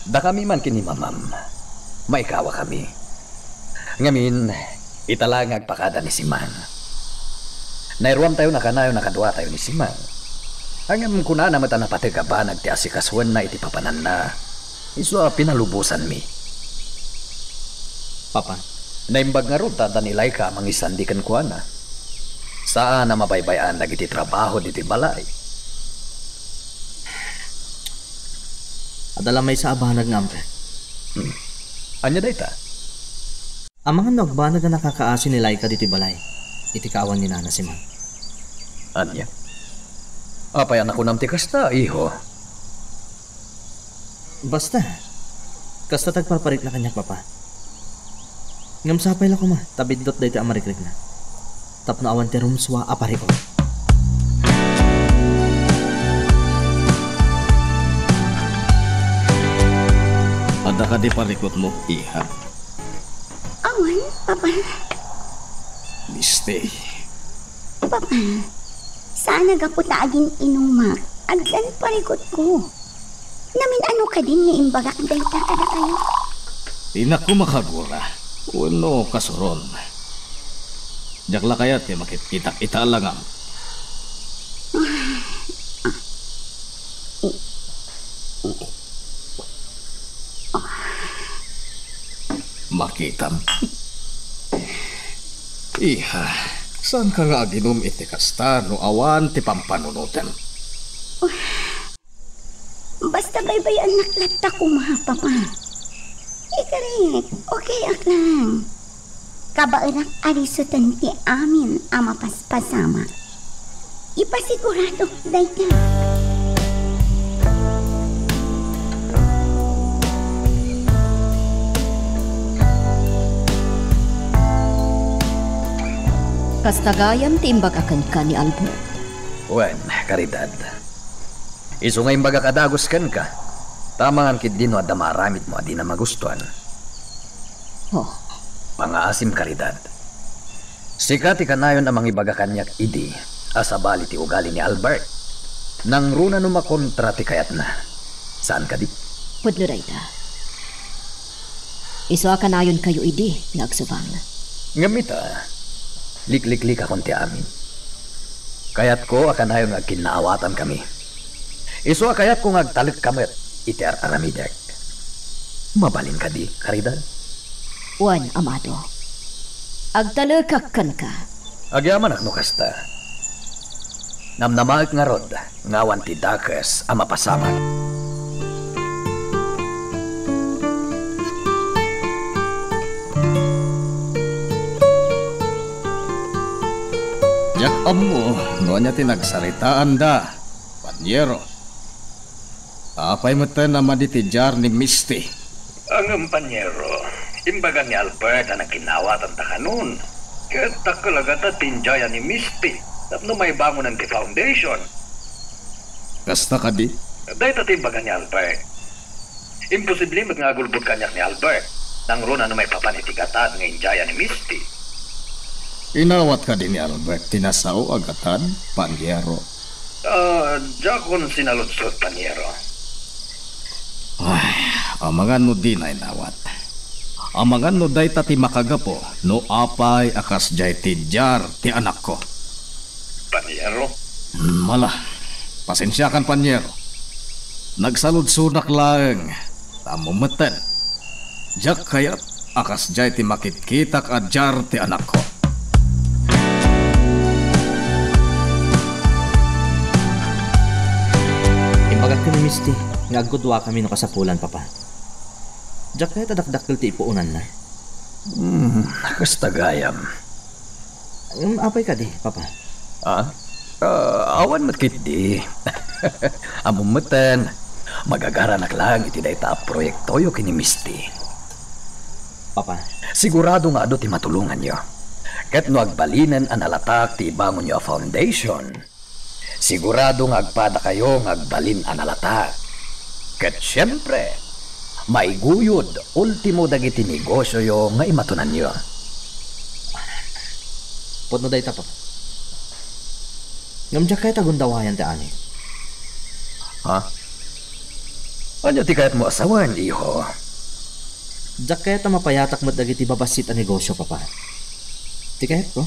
dakami man ken ni Mamam, maikawakami. Ngamin, ita la nga agpakada ni Simang. Nairuamtayon a kanayon a kaduatayo ni Simang. Ngem kunana met a napateg a banag ti asikasuenna iti papananna. Isu a pinalubosanmi. Papa. Naimbag ngarud ta adda ni Laika a mangisandi kenkuana. Saan a mabaybay-an dagiti trabaho ditoy balay. Adda la maysa a banag nga amteng. Hmm. Ania dayta? Amangan no agbanag a nakakaasi ni Laika ditoy balay iti kaawan ni Nana Simang. Ania? Apay a nakunam ti kasta, iho? Basta, kasta ti agparparikna kaniak, Papa. Ngem sapay la koma ta biddut daytoy a marikrikna. tapno awan ti rumsua a parikut. Adda kadi parikutmo, iha? Awan, Papa. Misty. Papa, saan a gapu ta agin-inumak, addan parikutko. Namin-ano kadin nga imbagak dayta kadakayo? Dinak makagura wenno kasuron. Diak la kayat ti makitkitak ita a langam. Makitam. Iha, saanka nga aginum iti kasta no awan ti pampanunotem? Basta baybay-annak latta koma, Papa. Ikarik, okay ak lang. Kabaelak a risuten ti amin a mapaspasamak. Ipasigurado dayta. Kasta gayam ti imbag a kenka ni Albert. Wen, Caridad. Isu nga imbagak a dagus kenka. Ta amangan ketdi no adda maaramidmo a dina magustuan. Oh. Pangaasim, Caridad. Sika ti kanayon a mangibaga kaniak idi a sabali ti ugali ni Albert. Nangruna no makontra ti kayatna. Saan kadi? Pudno dayta. Isu a kanayonkayo idi nga agsubang. Ngem ita, likliklikakon ti amin. Kayatko a kanayon nga agkinnaawatankami. Isu a kayatko nga agtalekka met iti ar-aramidek. Mabalin kadi, Caridad? Wen, amado. Agtalekak kenka. Agyamanak no kasta. Namnamaek ngarud nga awan ti dakes a mapasamak. Diak ammo no ania ti nagsaritaanda, Panyero. Apay metten a madi ti jar ni Misty? Ngem, Panyero, imbaga ni Albert a nagkinnaawatanta kanon. Ket dakkel a gatad ti injaya ni Misty tapno maibangonan ti foundation. Kasta kadi? Dayta ti imbaga ni Albert. Imposible met nga agulbod kaniak ni Albert. Nangruna no maipapan iti gatad nga injaya ni Misty. Inawat kadi ni Albert ti nasao a gatad, Panyero? Ah, diakon sinaludsod, Panyero. Ay, amangan no dina inawat. Amangan no dayta ti makagapu no apay a kasdiay ti jar ti anakko. Panyero? Hmm, mala. Pasensiakan, Panyero. Nagsaludsodak laeng. Ammo metten, diak kayat a kasdiay ti makitkitak a jar ti anakko. Imbagak ken ni Misty nga agkudwakami no kasapulan, Papa. Diak kayat a dakdakkel ti ipuonanna. Hmm, kasta gayam. Ngem apay kadi, Papa? Ah? Ah, awan met ketdi. Ammom metten, magagaranak laeng iti dayta a proyektoyo ken ni Misty. Papa. Sigurado nga adu ti matulonganyo. Ket no agbalinen a nalatak ti ibangonyo a foundation, sigurado nga agpadakayo nga agbalin a nalatak. Ket siempre, maiguyod ultimo dagiti negosioyo nga imatonanyo. Pudno dayta, Papa. Ngem diak kayat a gundawayan ti amin. Ha? Ania ti kayatmo a sawen, iho? Diak kayat a mapayatak met dagiti babassit a negosio, Papa. Ti kayatko,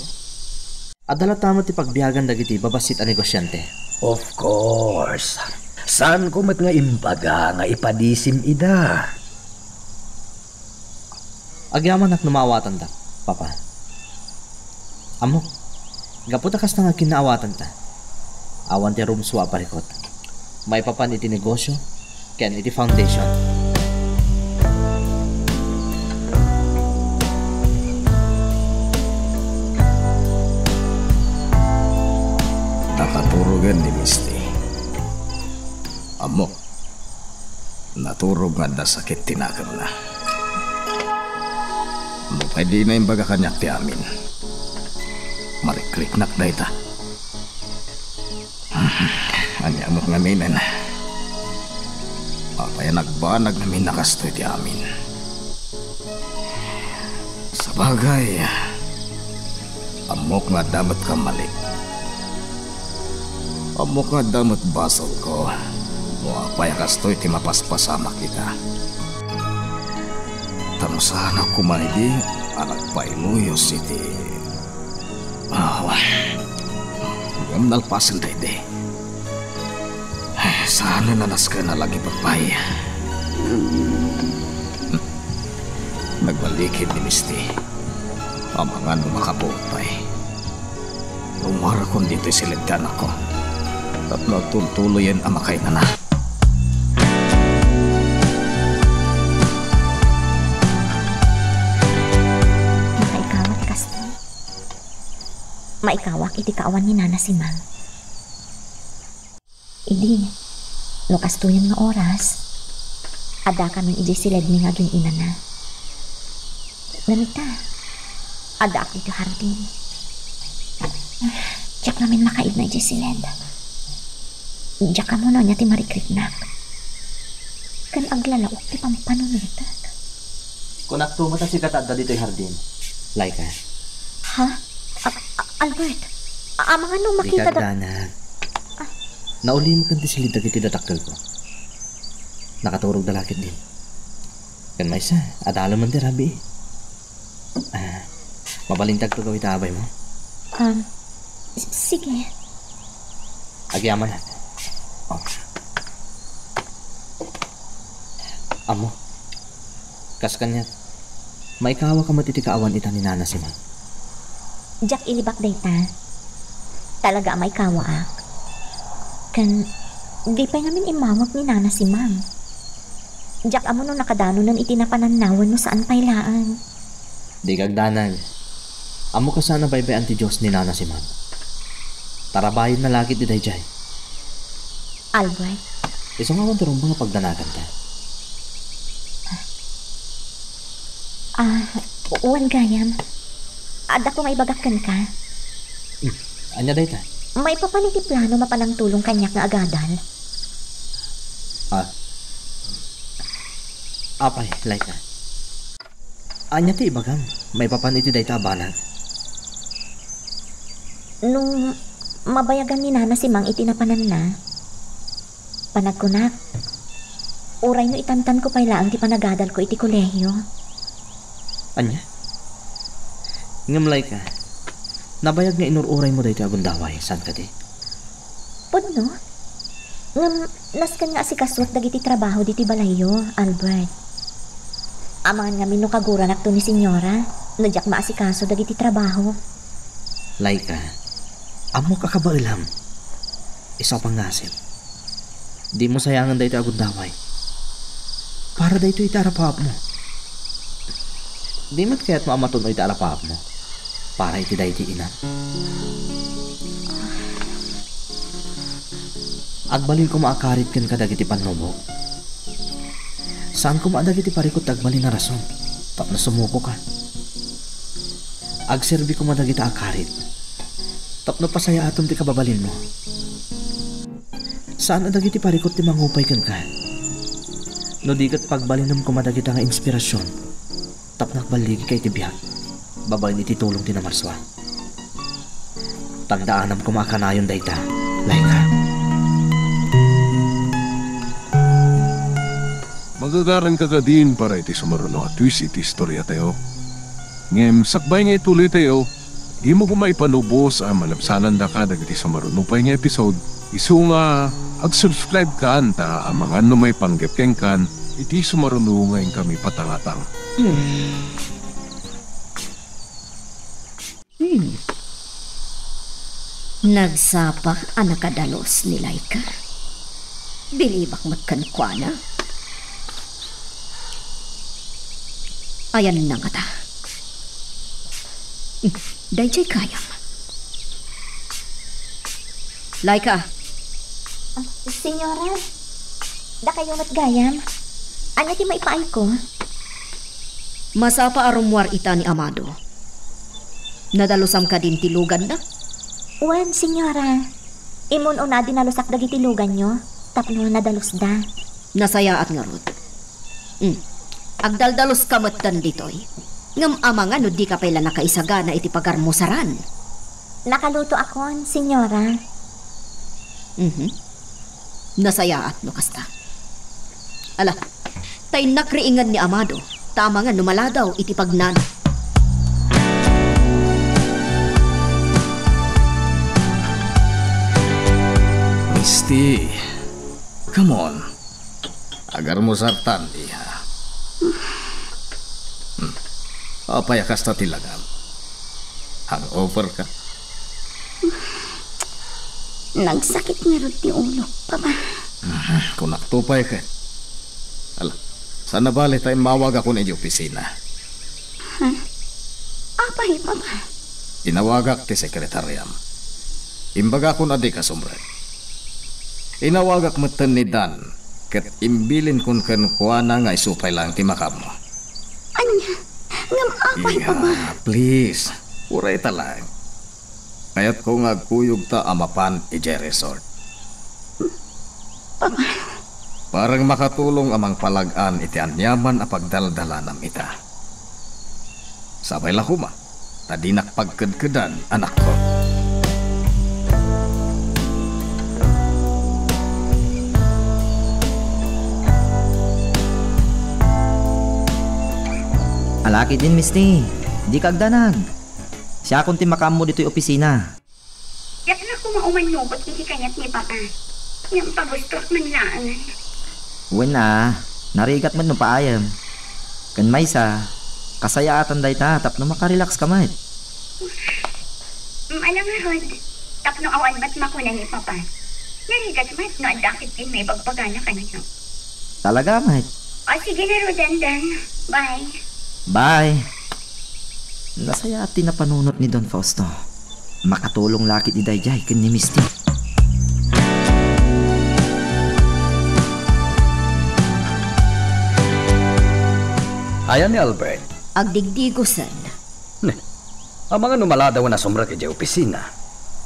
adda latta met ti pagbiagan dagiti babassit a negosiante. Of course. Saanko met nga imbaga nga ipadisim ida. Agyamanak no maawatandak, Papa. Ammok, gapu ta kasta nga kinnaawatanta, awan ti rumsua a parikut maipapan iti negosio ken iti foundation. Nakaturogen ni Misty. Ammok, naturog nga adda sakit ti nakemna. Nupay dina imbaga kaniak ti amin, Marikriknak dayta. Ania met ngaminen? Apay a nagbanag ngamin a kastoy ti amin? Sabagay, ammok nga adda met kammalik. Ammok nga adda met basolko. No apay a kastoy ti mapaspasamak ita. Ta no saanak koma idi a nagpailuyos iti Aw, ngem nalpasen daydi. Saan a nasken a lagipek pay. Nagballikid ni Misty. Amangan no makabuot pay. Rumarakon ditoy siled ti anakko. Tapno agtultuloyen a makainana. Makaikawa ti kastoy. Maikawak iti kaawan ni Nana Simang. Idi, no kastoyen nga oras, addakamin idiay siledmi nga agin-inana. Ngem ita, addaak ditoy hardin. Diak ngamin makaidna idiay siled. Diak ammo no ania ti marikriknak. Ken aglalaok ti pampanunotek. Kunakto met a sika ti adda ditoy hardin, Laika. Ha? A-, a-, Albert, a-, amangan no makita da- agdanag. Ah. Naulimek ken ti siled dagiti dadakkelko. Nakaturogda la ketdin. Ken maysa, adalemen ti rabii. Ah, mabalintagto gawita, abaymo? Um, s-, sige. Agyamanak. Oh. Ammo, kas kaniak, maikawaka met iti kaawan ita ni Nana Simang. Diak ilibak dayta. Talaga a maikawaak. Ken, di pay ngamin immawag ni Nana Simang. Diak ammo no nakadanonen iti napanannawan no saan pay laeng. Dika agdanag. Ammok a saan a baybay-an ti Dios ni Nana Simang. Tarabayenna la ketdi daydiay. Albert. Isu nga awan ti rumbeng a pagdanaganta. Ah, wen gayam. Adda koma ibagak kenka. Hmm, ania dayta? Maipapan iti plano a panangtulong kaniak nga agadal. Ah. Apay, Laika. Ania ti ibagam maipapan iti dayta a banag? No mabayagan ni Nana Simang iti napananna, panagkunak, uray no itantanko pay laeng ti panagadalko iti kolehio. Ania? Ngem, Laika, nabayag nga inur-uraymo daytoy a gundaway, saan kadi? Pudno. Ngem, nasken nga asikasoek dagiti trabaho ditoy balayyo, Albert. Amangan ngamin no kaguranakto ni Senyora, no diak maasikaso dagiti trabaho. Laika, ammok a kabaelam. Isu a pangngasim, dimo sayangen daytoy a gundaway. Para daytoy iti arapaapmo. Di met kayatmo a matun-oy ti arapaapmo para iti daydi inam? Agbalin koma a karit kenka dagiti pannubok. Saan koma a dagiti parikut ti agbalin a rason tapno sumukoka. Agserbi koma dagita a karit tapno pasayaatem ti kababalinmo. Saan a dagiti parikut ti mangupay kenka. No di ket pagbalinem koma dagita nga inspirasion tapno agballigika iti biag babaen iti tulong ti namarsua. Tandaanam koma a kanayon dayta, Laika. Magagaranka kadin para iti sumaruno a twist iti istoriatayo. Ngem sakbay nga ituloytayo, dimo koma ipanubos a malabsanandaka dagiti sumaruno pay nga episode. Isu nga ag-subscribe kan ta amangan no maipanggep kenkan iti sumaruno nga inkami patangatang. Hmm. Nagsapak a nakadalus ni Laika. Bilibak met kenkuana. Ayanna ngata. Daydiay gayam. Laika. Ah, Senyora, dakayo met gayam. Ania ti maipaayko? Masapa a rummuar ita ni Amado. Nadalusam kadin ti luganna? Wen, senyora. Immun-una a dinalusak dagiti luganyo tapno nadalusda. Nasayaat ngarud. Hmm. Agdaldaluska metten ditoy. Ngem amangan no dika pay la nakaisagana iti pagarmusaran. Nakalutoakon, senyora. Mhm. Nasayaat no kasta. Ala, ta innak riingen ni Amado, ta amangan no maladaw iti pagnanok. Misty, come on. Agarmusartan, iha. Hmm. Apay a kasta ti langam? Hangover ka? Nagsakit ngarud ti ulok, Papa. Mhm. Kunakto pay ket. Ala, saan a bale ta immawagakon idiay opisina. Ha? Apay, Papa? Inawagak ti sekretariam. Imbagakon a dika sumrek. Inawagak metten ni Dan, ket imbilinkon kenkuana nga isu pay laeng ti makammo. Ania? Ngem apay, Papa? Iha, please. Urayta laeng. Kayatko nga agkuyogta a mapan idiay resort. Papa. Para nga makatulong a mangpalag-an iti aniaman a pagdaldalanam ita. Sapay la koma, ta dinak pagkedkedan, anakko. Ala ketdin, Misty. Dika agdanag. Siakon ti makammo ditoy opisina. Diak la koma umannubot iti kayat ni Papa. Ngem pagustoak man laeng. Wen a, narigat met no paayem. Ken maysa, kasayaatan dayta tapno makarelax ka met. Mm, ala ngarud, tapno awan met makuna ni Papa. Narigat met no adda ketdin maibagbagana kaniak. Talaga met. O, sige ngaruden, Dan. Bye. Bye. Nasayaat ti napanunot ni Don Fausto. Makatulong la ketdi daydiay ken ni Misty. Ayan ni Albert. Agdigdigosen. Ne, amangan no maladawen a sumrek idiay opisina.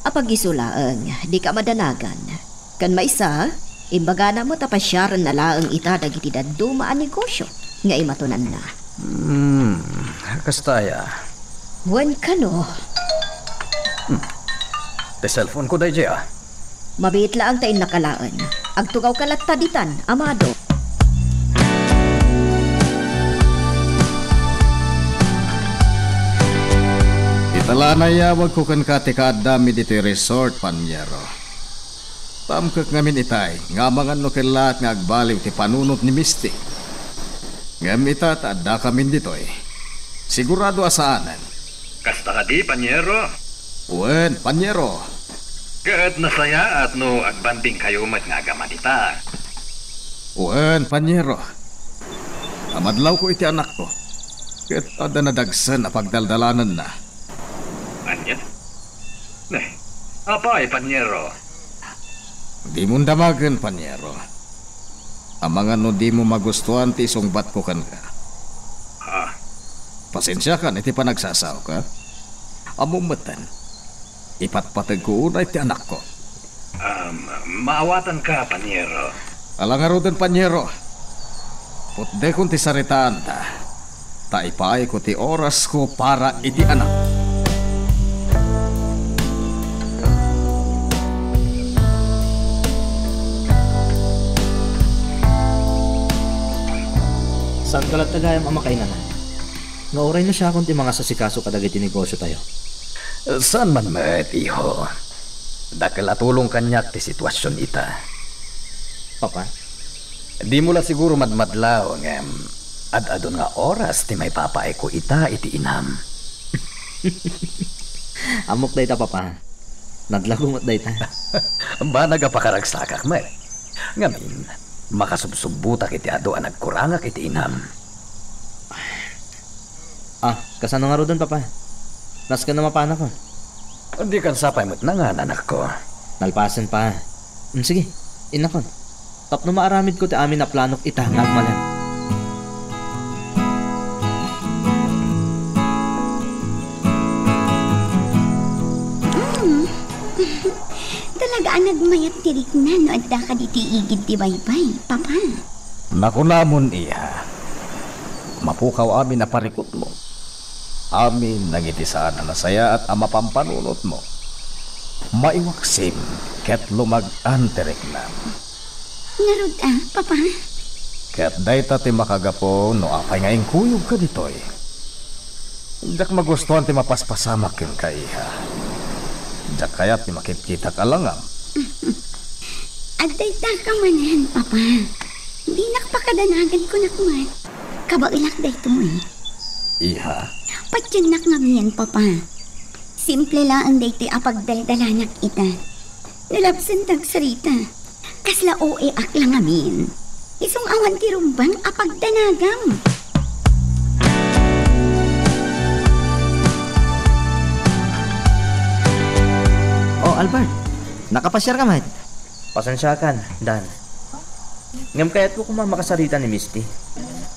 Apagiso laeng, dika madanagan. Ken maysa, imbagana met a pasiarenna laeng ita dagiti dadduma a negosio nga imatonanna. Hmm, kasta aya. Wen kano? Hmm. Ti cellphone ko daydiay a. Mabiit laeng ta innaka laeng. Agtugawka latta ditan, Amado. Ita la a nayawagko kenka ti kaaddami ditoy resort, Paniero. Tamkek ngamin itay nga amangan no kellaat nga agbaliw ti panunot ni Misty. Ngem ita ta addakamin ditoy, sigurado a saanen. Kasta kadi, Paniero? Wen, Paniero. Ket nasayaat no agbandingkayo met nga agamadita. Wen, Paniero. Amadlawko iti anakko, ket adda nadagsen a pagdaldalanenna. Ania? Ne, apay, Paniero? Dimon damagen, Paniero. Amangan no dimo magustuan ti isungbatko kenka. Ah. Pasensiakan iti panagsasaoka. Ammom metten, ipatpategko unay ti anakko. Um, maawatanka, Paniero. Ala ngaruden, Paniero. Putdekon ti saritaanta, ta ipaayko ti orasko para iti anak. Saanka latta gayam a makainana nga uray no siakon ti mangasasikaso kadagiti negosiotayo? Saan man met, iho. Dakkel a tulong kaniak ti situasion ita. Papa? Dimo la siguro madmadlaw, ngem ad-adun nga oras ti maipapaayko ita iti inam. Ammok dayta, Papa. Nadlago met dayta. Banag a pakaragsakak met. Ngamin, makasubsubbotak iti adu a nagkurangak iti inam. Ah, kasano ngaruden, Papa? Nasken a mapanakon. Dikan sapay met nangan, anakko. Nalpasen, Pa. Mm, sige, innakon. Tapno maaramidko ti amin a planok ita nga agmalem. A nagmayat ti rikna no adda kadi ti igid ti baybay, Papa? Nakunamon, iha. Mapukaw amin a parikutmo. Amin dagiti saan a nasayaat a mapampanunotmo. Maiwaksim ket lumag-an ti riknam. Ngarud a, Papa? Ket dayta ti makagapu no apay nga inkuyogka ditoy. Diak magustuan ti mapaspasamak kenka, iha. Diak kayat ti makitkitak a langam. Adda itaka manen, Papa. Dinak pakadanagan kunak met. Kabaelak daytoy. Iha? Patiennak ngamin, Papa. Simple laeng daytoy a pagdaldalanak ita. Nalabsan tagsarita. Kasla O A ak la ngamin. Isung awan ti rumbeng a pagdanagam. Oh, Albert, nakapasiar ka met? Pasensiakan, Dan. Ngem kayatko koma makasarita ni Misty.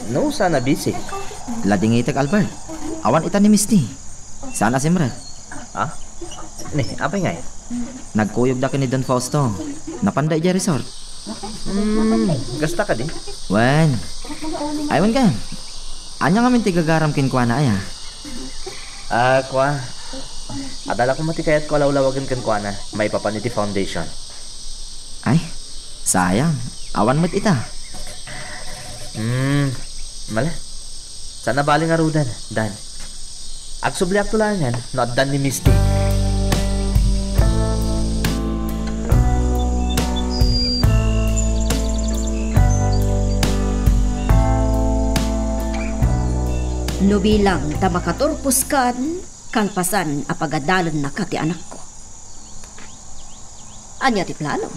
No, sana busy. Ladingitek, Albert. Awan ita ni Misty. Saan a simrek. Ah? Ni, apay ngay? Nagkuyogda ken ni Don Fausto. Napanda idiay resort. Hmm, kasta kadi? Wen. Ay, wen ka. Ania ngamin ti gagaram kenkuana, aya? Ah, kua. Adda la koma ti kayatko a lawlawagen kenkuana, maipapan iti foundation. Ay, sayang. Awan met ita. Hmm, mala. Saan a bale ngaruden, Dan. Agsubliakto laengen no addan ni Misty. No bilang ta makaturposkan, kalpasan a pagadalennaka ti anakko. Ania ti planom?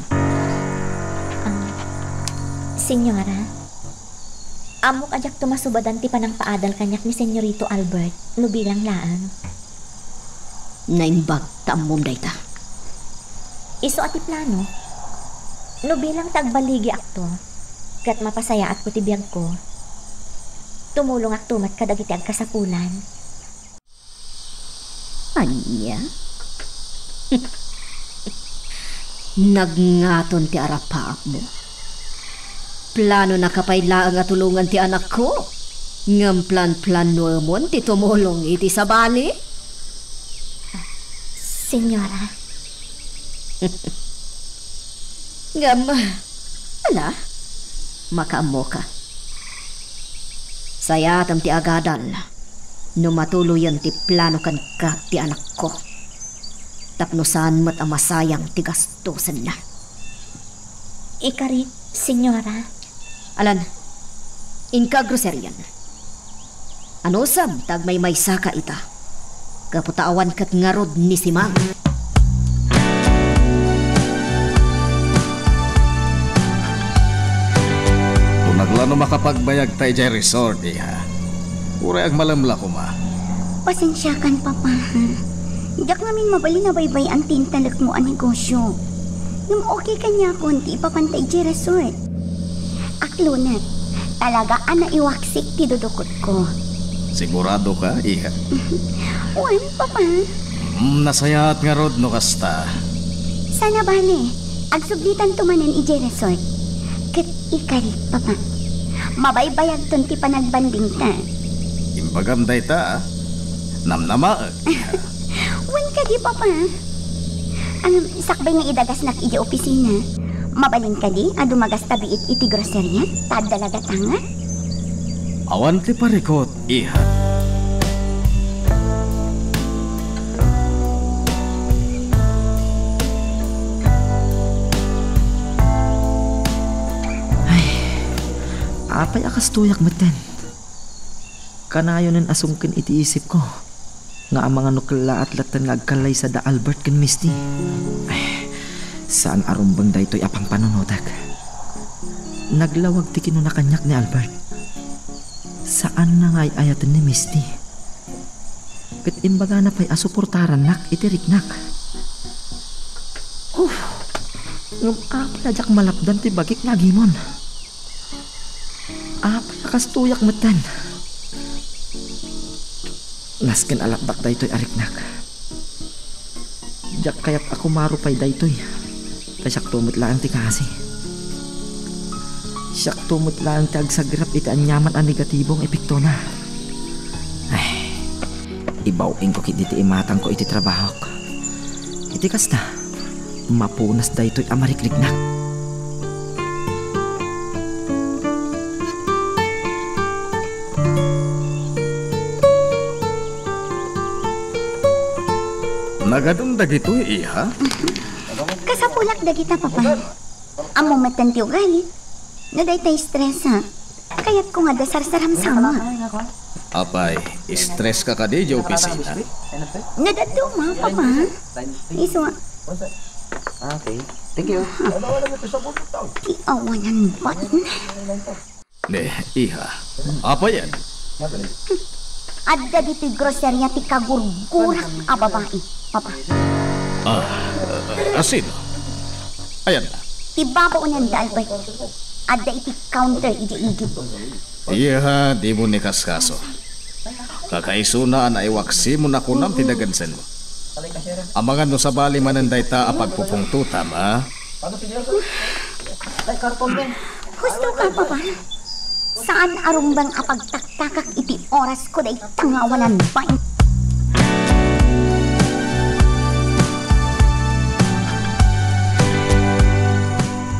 Ah, Senyora, ammok a diakto masubadan ti panangpaadal kaniak ni Senyorito Albert no bilang laeng. Naimbag ta ammom dayta. Isu a ti plano. No bilang ta agbaligiakto, ket mapasayaatko ti biagko, tumulongakto met kadagiti agkasapulan. Ania? Nagngaton ti arapaapmo. Planonaka pay laeng a tulongan ti anakko, ngem planplanoemon ti tumulong iti sabali? Senyora. Ngem, ala, makaammoka. Sayatem ti agadal no matuloyen ti plano kenka ti anakko, tapno saan met a masayang ti gastosenna. Ikarit, Senyora. Alan, inka agroserian. Anusem ta agmaymaysaka ita? Gapu ta awan ket ngarud ni Simang. Kunagla no makapagbayagta idiay resort, iha. Uray agmalemla koma. Pasensiakan, Papa, ha? Diak ngamin mabalin a baybay-an ti intalekmo a negosio. Ngem okay kaniakon ti ipapanta idiay resort. Aklonek, talaga a naiwaksik ti dudukotko. Sigurado ka, iha? Wen, Papa. Mm, nasayaat ngarud no kasta. Sana bale, agsublitanto manen idiay resort. Ket ikarit, Papa. Mabaybayagton ti panagbandingta. Imbagam dayta, a? Namnamaek, iha. Wen kadi, Papa. Am, sakbay nga idagasnak idiay opisina, mabalin kadi a dumagas ta biit iti groceria ta adda la gatangan? Awan ti parikut, iha. Ay, apay a kastoyak metten? Kanayonen a sungken iti isipko nga amangan no kellaat latten nga agkallaysa da Albert ken Misty. Ay, saan a rumbeng daytoy a pampanunotek. Naglawag ti kinuna kaniak ni Albert. Saanna nga ay-ayaten ni Misty. Ket imbagana pay a suportarannak iti riknak. Uf! Ngem apay a diak malapdan ti bagik nga agimon? Apay a kastoyak metten? Nasken a lapdak daytoy a riknak. Diak kayat a kumaro pay daytoy. Ta siakto met laeng ti kasi. Siakto met laeng ti agsagrap iti aniaman a negatibong epektona. Ay, ibaw-ingko ketdi ti imatangko iti trabahok. Iti kasta, mapunas daytoy a marikriknak. Nagadun dagitoy, iha? Kasapulak dagita, Papa. Ammom metten ti ugali. No dayta stress, ha? Kayatko nga adda sarsaram sama. Apay, stress ka kadi idiay opisina? No dadduma, Papa. Isu, ah. Ah, okay. Thank you. Ti awanan bain. Ne, iha. Apay aya? Adda ditoy groceria ti kagurgurak a babai, Papa. Ah, ah, sino? Ayanna? Ti babaonen da Albert. Adda iti counter idiay igid. Iha, dimo ni kaskaso. Kakaisuna a naiwaksimon a kunam ti dagensenmo. Amangan no sabali manen dayta a pagpupungtotam, a? Husto ka, Papa. Saan a rumbeng a pagtaktakak iti orasko dayta nga awanan bain.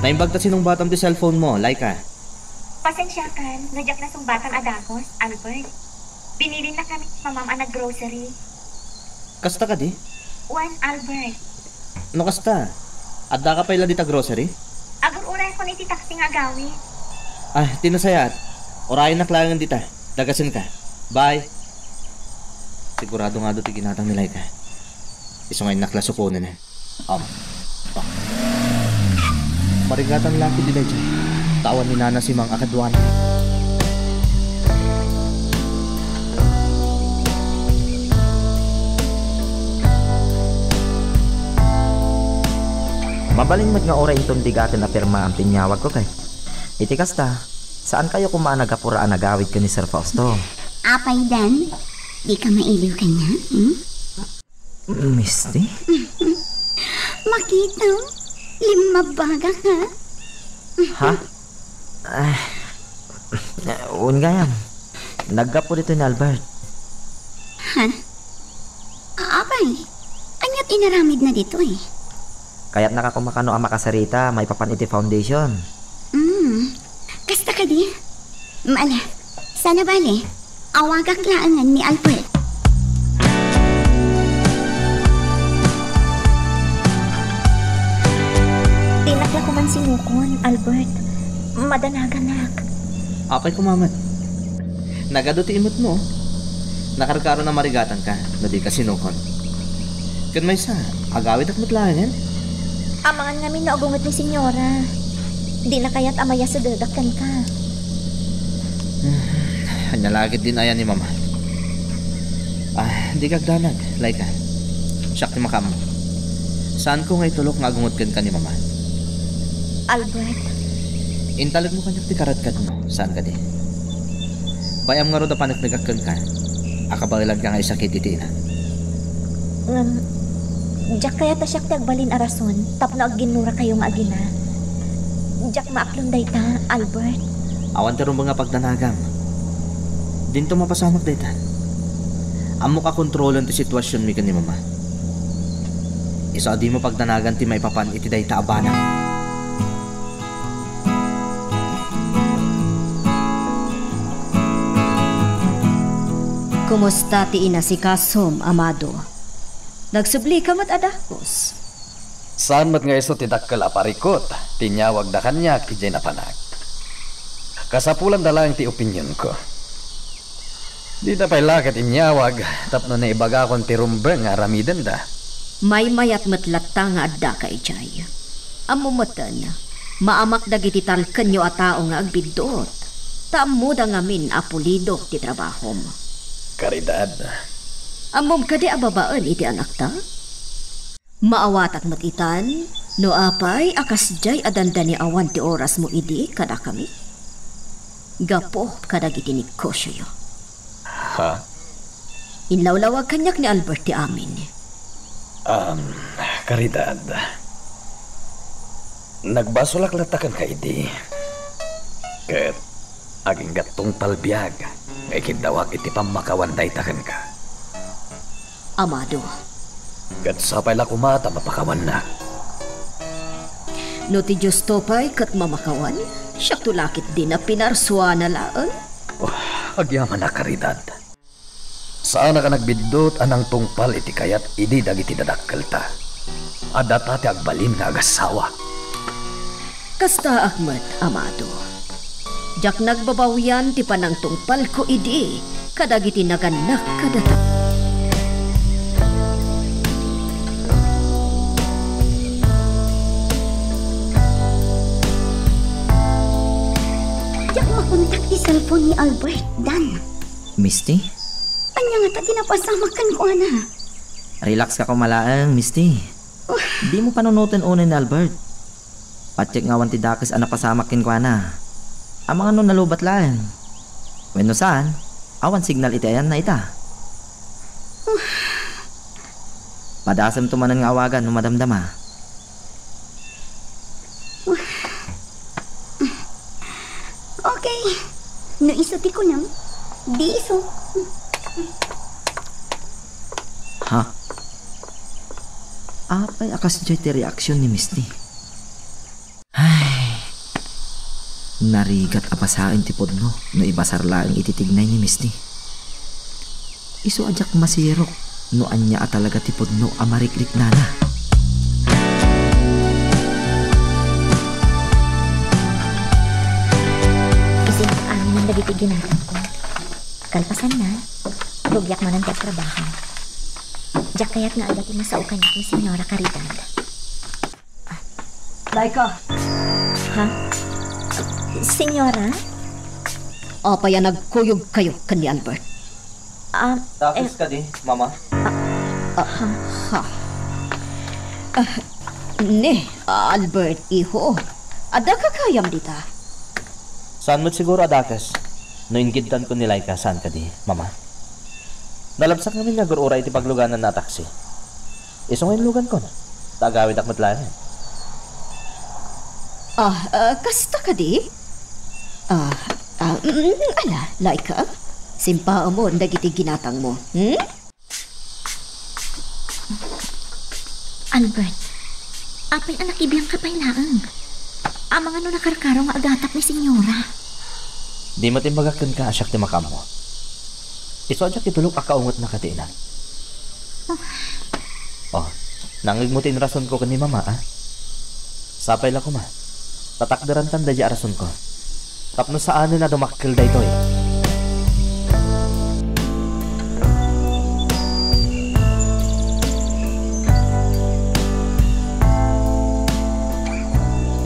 Naimbag ta sinungbatam ti cellphone mo, Laika. Pasensiakan no diak nasungbatan a dagus, Albert. Binilinnak ngamin ni mamam a nag-grocery. Kasta kadi? Wen, Albert. No kasta, addaka pay la dita grocery? Agur-urayakon iti taxi nga agawid. Ah, ti nasayaat. Urayennak laengen dita. Dagasenka. Bye. Sigurado nga adu ti ginatang ni Laika. Isu nga innak la sukonen. Am, ah. Marigatan la ketdi daytoy. Ta awan ni Nana Simang a kaduana. Mabalin met nga uray inton bigaten a pirmaam ti inyawagko, kay iti kasta, saankayo koma a nagapura a nagawid ken ni Sir Fausto. Apay, Dan? Dika mailiw kaniak, hmm? Misti? Makita, limmabagak, ha? Ha? Ah, wen gayam. Naggapu ditoy ni Albert. Ha? Apay, aniat inaramidna ditoy? Kayatnaka koma kano a makasarita maipapan iti foundation. Hmm. Kasta kadi? Mala, sana bale, awagak laengen ni Albert. Dinak la koman sinukon, Albert. Madanaganak. Apay koma met. Nagadu ti imutmo. Nakarkaron a marigatanka no dika sinukon. Ken maysa, agawidak met laengen. Amangan ngamin no agunget ni Senyora. Dina kayat a mayasedegak kenka. Hmm, ania la ketdin aya ni Mama? Ah, dika agdanag, Laika. Siak ti makaammo. Saanko nga itulok nga agunget kenka ni Mama. Albert. Intalekmo kaniak ti karadkadmo, saan kadi? Bay-am ngarud a paneknekak kenka a kabaelanka nga isakit iti ina. Ngem, diak kayat a siak ti agbalin a rason tapno agginnurakayo nga agina. Diak maaklon dayta, Albert. Awan ti rumbeng a pagdanagam. Dinto mapasamak dayta. Ammok a kontrolen ti situasionmi ken ni Mama. Isu a dimo pagdanagan ti maipapan iti dayta a banag. Kumusta ti inasikasom, Amado? Nagsublika met a dagus. Saan met nga isu ti dakkel a parikut ti inyawagda kaniak idiay napanak. Kasapulanda laeng ti opinionko. Dida pay la ket inyawag tapno naibagakon ti rumbeng nga aramidenda. Maymayat met latta nga addaka idiay. Ammom metten, maamak dagiti talkenyo a tao nga agbiddut, ta ammoda ngamin a pulido ti trabahom. Caridad. Ammom kadi a babaen iti anakta? Maawatak met itan, no apay a kasdiay a dandani awan ti orasmo idi kadakami? Gapu kadagiti negosioyo. Ha? Inlawlawag kaniak ni Albert ti amin. Um, Caridad. Nagbasolak latta kenka idi. Ket aginggat tungpal biag nga ikiddawak iti pammakawan dayta kenka. Amado. Ket sapay la koma ta mapakawannak. No ti Diosto pay ket mamakawan, siakto la ketdin a pinarsuana laeng. Oh, agyamanak, Caridad. Saanak a nagbiddut a nangtungpal iti kayat idi dagiti dadakkelta. Adda ta ti agbalin nga agassawa. Kastaak met, Amado. Diak nagbabawian ti panangtungpalko idi kadagiti nagannak kadata. Diak makontak ti cellphone ni Albert, Dan. Misty? Ania ngata ti napasamak kenkuana? Relax ka koma laeng, Misty. Dimo panunoten unay ni Albert. Patiek nga awan ti dakes a napasamak kenkuana. Amangan no nalubat laeng. Wenno saan, awan signal iti ayanna ita. Padasemto manen nga awagan no madamdama. Okay. No isu ti kunam, di isu. Ha? Apay a kasdiay ti reaksion ni Misty? Ay, narigat a basaen ti pudno no ibasar laeng iti tignay ni Misty. Isu a diak masirok no ania a talaga ti pudno a marikriknana. Isin amin dagiti ginatangko. Kalpasanna, rugiak manen ti agtrabaho. Diak kayat nga adda ti masao kaniak ni Señora Caridad. Laika. Ha? Señora? Apay a nagkuyogkayo ken ni Albert? Ah, Dakes eh, kadi, Mama? Ah, ha? Ha? Ah, ne, Albert, iho. Adda ka gayam dita? Saan met siguro a dakes no inkidtanko ni Laika, saan kadi, Mama? Nalabsak ngamin nga agur-uray iti paglugananna a taksi. Isu nga inlugankon, ta agawidak met laengen. Ah, ah, kasta kadi? Ah, ah, mm, ala, Laika, simpaamon dagiti ginatangmo, hmm? Albert, apay a nakibiangka pay laeng? Amangan no nakarkaro nga agatap ni Señora. Di met imbagak kenka a siak ti makaammo. Isu a diak itulok a kaungetna kadi inan. Oh. Oh, nangngegmo ti inrasonko ken ni Mama, a? Sapay la koma. Tatakderantan daydiay a rasonko. Tapno saanen a dumakkel daytoy.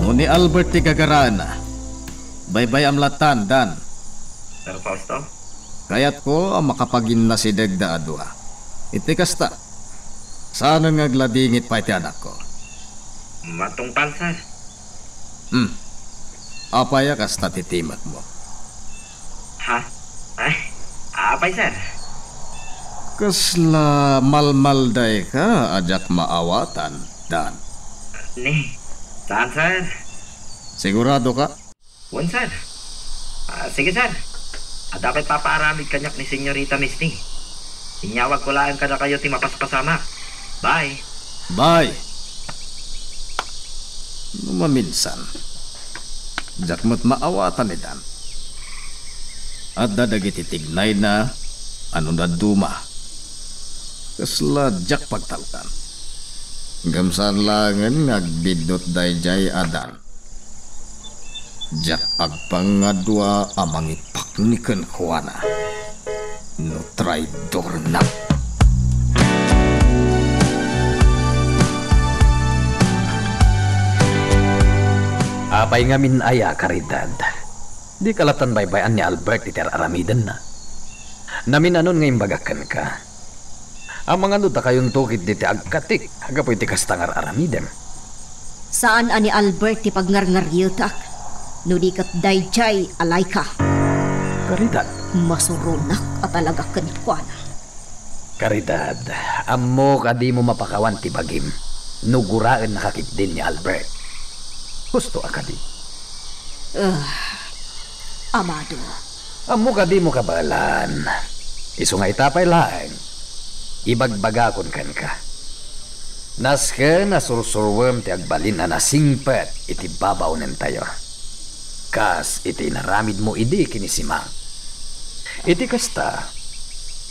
No ni Albert ti gagaraenna, baybay-am lattan, Dan. Sir Fausto? Kayatko a makapaginnasidegda a dua. Iti kasta, saanen nga agladingit pay ti anakko. Matungpal, sir. Hmm. Apay a kasta ti timekmo? Ha? Ay, apay, sir? Kasla malmaldayka a diak maawatan, Dan? Ni, saan, sir? Sigurado ka? Wen, sir. Ah, sige, sir. Adda pay papaaramid kaniak ni Senyorita Misty. Inyawagko laeng kadakayo ti mapaspasamak. Bye. Bye. No maminsan, diak met maawatan ni Dan. Adda dagiti tignayna a no dadduma, kasla diak pagtalkan. Ngem saan laengen nga agbiddut daydiay a Dan. Diak agpangadua a mangipakni kenkuana no traidornak. Apay ngamin aya, Caridad? Dika lattan baybay-an ni Albert iti ar-aramidenna. Naminanon nga imbagak kenka. Amangan no dakayonto ketdi ti agkatik gapu iti kasta nga ar-aramidem. Saan a ni Albert ti pagngarngarietak, no di ket daydiay a Laika. Caridad. Masuronak a talaga kenkuana. Caridad, ammok a dimo mapakawan ti bagim no guraennaka ketdin ni Albert. Husto a kadi? Ah, Amado. Ammo kadimo kabaelan. Isu nga ita pay laeng, ibagbagakon kenka. Nasken a sursuruem ti agbalin a nasingpet iti babaonentayo, kas iti inaramidmo idi ken ni Simang. Iti kasta,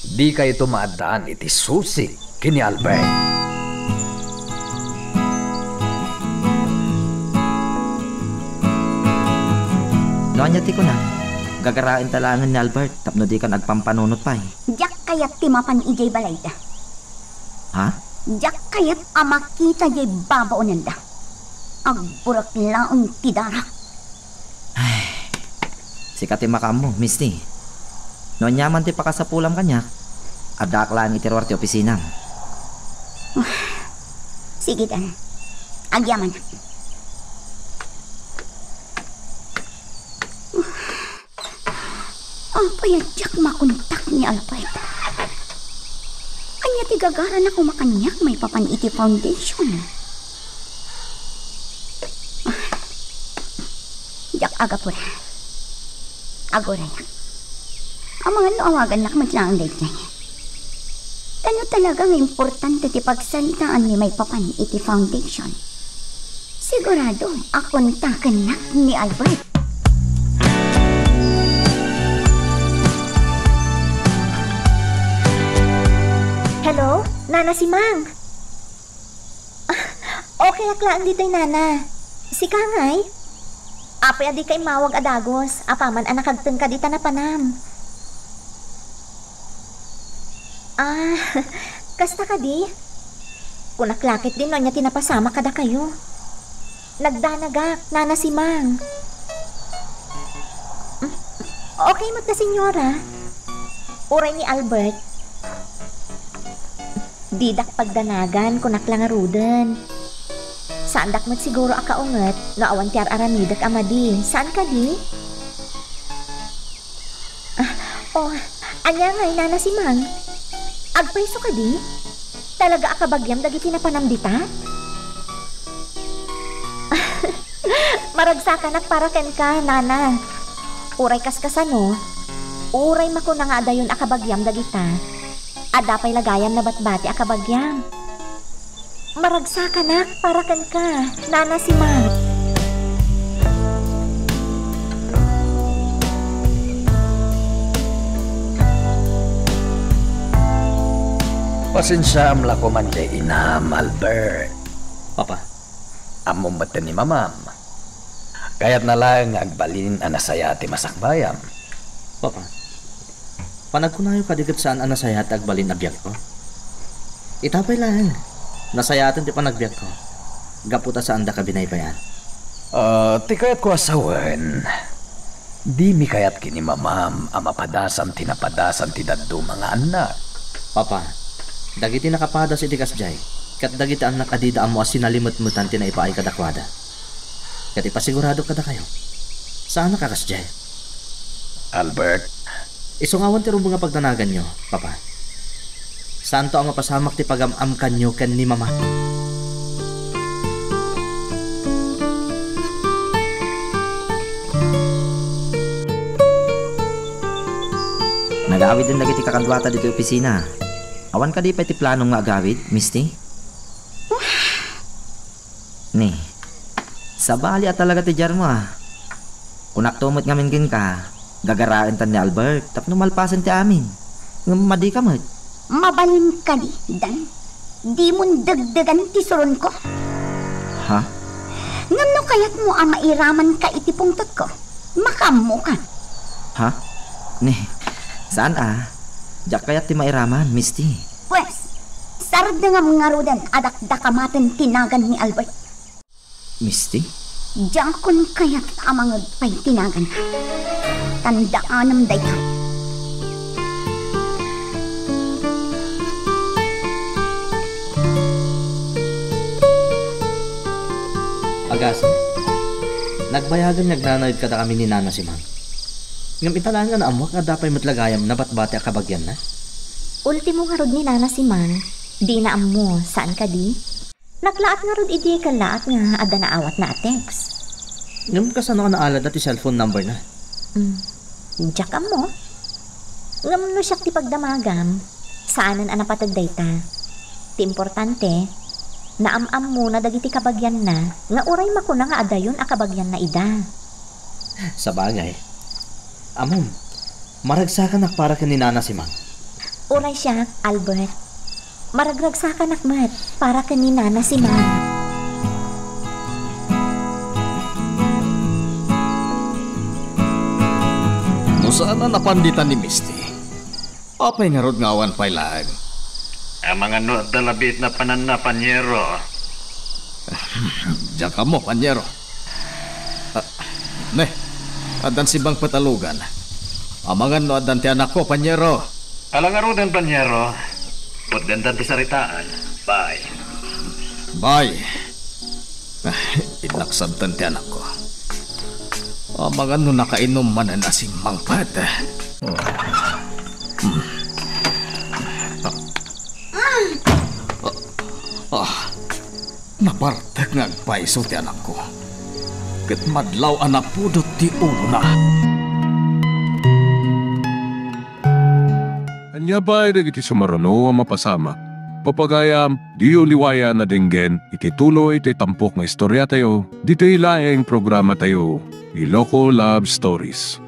dikayto maaddaan iti susik ken ni Albert. No ania ti kuna, gagaraenta laengen ni Albert tapno dikan agpampanunot pay. Diak kayat ti mapan idiay balayda. Ha? Diak kayat a makita diay babaonenda. Agburek laeng ti darak. Ay, sika ti makaammo, Misty. No ania man ti pakasapulam kaniak, addaak laeng iti ruar ti opisinam. Sige, Dan. Agyamanak. Apay a diak makontak ni Albert? Ania ti gagarana koma kaniak maipapan iti foundation? Ah, diak agapura. Agurayak. Amangan no awagannak met laeng daytoy. Ta no talaga nga importante ti pagsaritaan ni maipapan iti foundation, sigurado a kontakennak ni Albert. Hello, Nana Simang. Ah, okay ak laeng ditoy, Nana. Sika ngay? Apay a dika immawag a dagus, apaman a nakagtengka dita napanam. Ah, kasta kadi? Kunak la ketdin no ania ti napasamak kadakayo. Nagdanagak, Nana Simang. Mm, okay met da, Senyora. Uray ni Albert. Didak pagdanagan, kunak la ngaruden. Saandak met siguro a kaunget no awan ti ar-aramidek a madi. Saan kadi? Ah, oh, ania ngay, Nana Simang? Agpayso kadi? Talaga a kabagiam dagiti napanam dita? Maragsakanak para kenka, Nana. Uray kaskasano, uray makuna nga adayon a kabagiam dagita, adda pay la gayam nabatbati a kabagiam. Maragsakanak para kenka, Nana Simang. Pasensiaam la koman diay inam, Albert. Papa. Ammom met ni Mamam. Kayatna laeng nga agbalin a nasayaat ti masakbayam. Papa, panagkunayo kadi ket saan a nasayaat ti agbalin a biagko? Ita pay laeng, nasayaaten ti panagbiagko gapu ta saandaka binaybay-an. Ah, ti kayatko a sawen, dimi kayat ken ni Mamam a mapadasam ti napadasan ti dadduma nga annak. Papa, dagiti nakapadas iti kasdiay, ket dagiti annak a dida ammo a sinalimetmetan ti naipaay kadakuada. Ket ipasiguradok kadakayo, saanak a kasdiay. Albert. Isu nga awan ti rumbeng a pagdanaganyo, Papa. Saanto a mapasamak ti pagam-amkanyo ken ni Mama. Nagaawiden dagiti kakaduata ditoy opisina. Awan kadi pay ti planom nga agawid, Misty? Ni, sabali a talaga ti diarmo, a. Kunakto met ngamin kenka, gagaraentan ni Albert tapno malpasen ti amin. Ngem madika met. Mabalin kadi, Dan? Dimon degdegan ti suronko? Ha? Ngem no kayatmo a mairamanka iti pungtotko, makaammoka. Ha? Ni, saan a. Diak kayat ti mairaman, Misty. Pwes, sardengam ngaruden a dakdakamaten ti nagan ni Albert. Misty? Diakon kayat a mangeg pay ti nagan. Tandaanem dayta. Agasem, nagbayagen nga agnanaed kadakami ni Nana Simang. Ngem ita laeng nga naammoak nga adda pay met la gayam nabatbati a kabagianna. Ultimo ngarud ni Nana Simang, dina ammo, saan kadi? Naklaat ngarud idi kellaat nga adda naawatna a text. Ngem kasano a naalada ti cellphone number na? Mm. Diak ammo. Ngem no siak ti pagdamagam, saanen a napateg dayta. Ti importante, naam-ammona dagiti kabagianna nga uray makuna nga adayon a kabagianna ida. Sabagay. Ammom, maragsakanak para ken ni Nana Simang. Uray siak, Albert. Maragragsakanak met para ken ni Nana Simang. No saan a napan dita ni Misty, apay ngarud nga awan pay laeng? Amangan no adda labiit na pananna, panyero. Diak ammo, panyero. Ah, ne, addan Simang pet a lugan. Amangan no addan ti anakko, panyero. Ala ngaruden, panyero. Puddendan ti saritaan. Bye. Bye. Ah, innak sabten ti anakko. Amangan no nakainom manen a Simang pet. Hmm. Ah. Ah, ah. Napartek nga agpayso ti anakko, ket madlaw a napudot ti ulona. Ania pay dagiti sumaruno a mapasamak? Pagayam, diyo liwayan a denggen iti tuloy ti tampok nga istoriatayo ditoy laeng programatayo, Iloko Love Stories.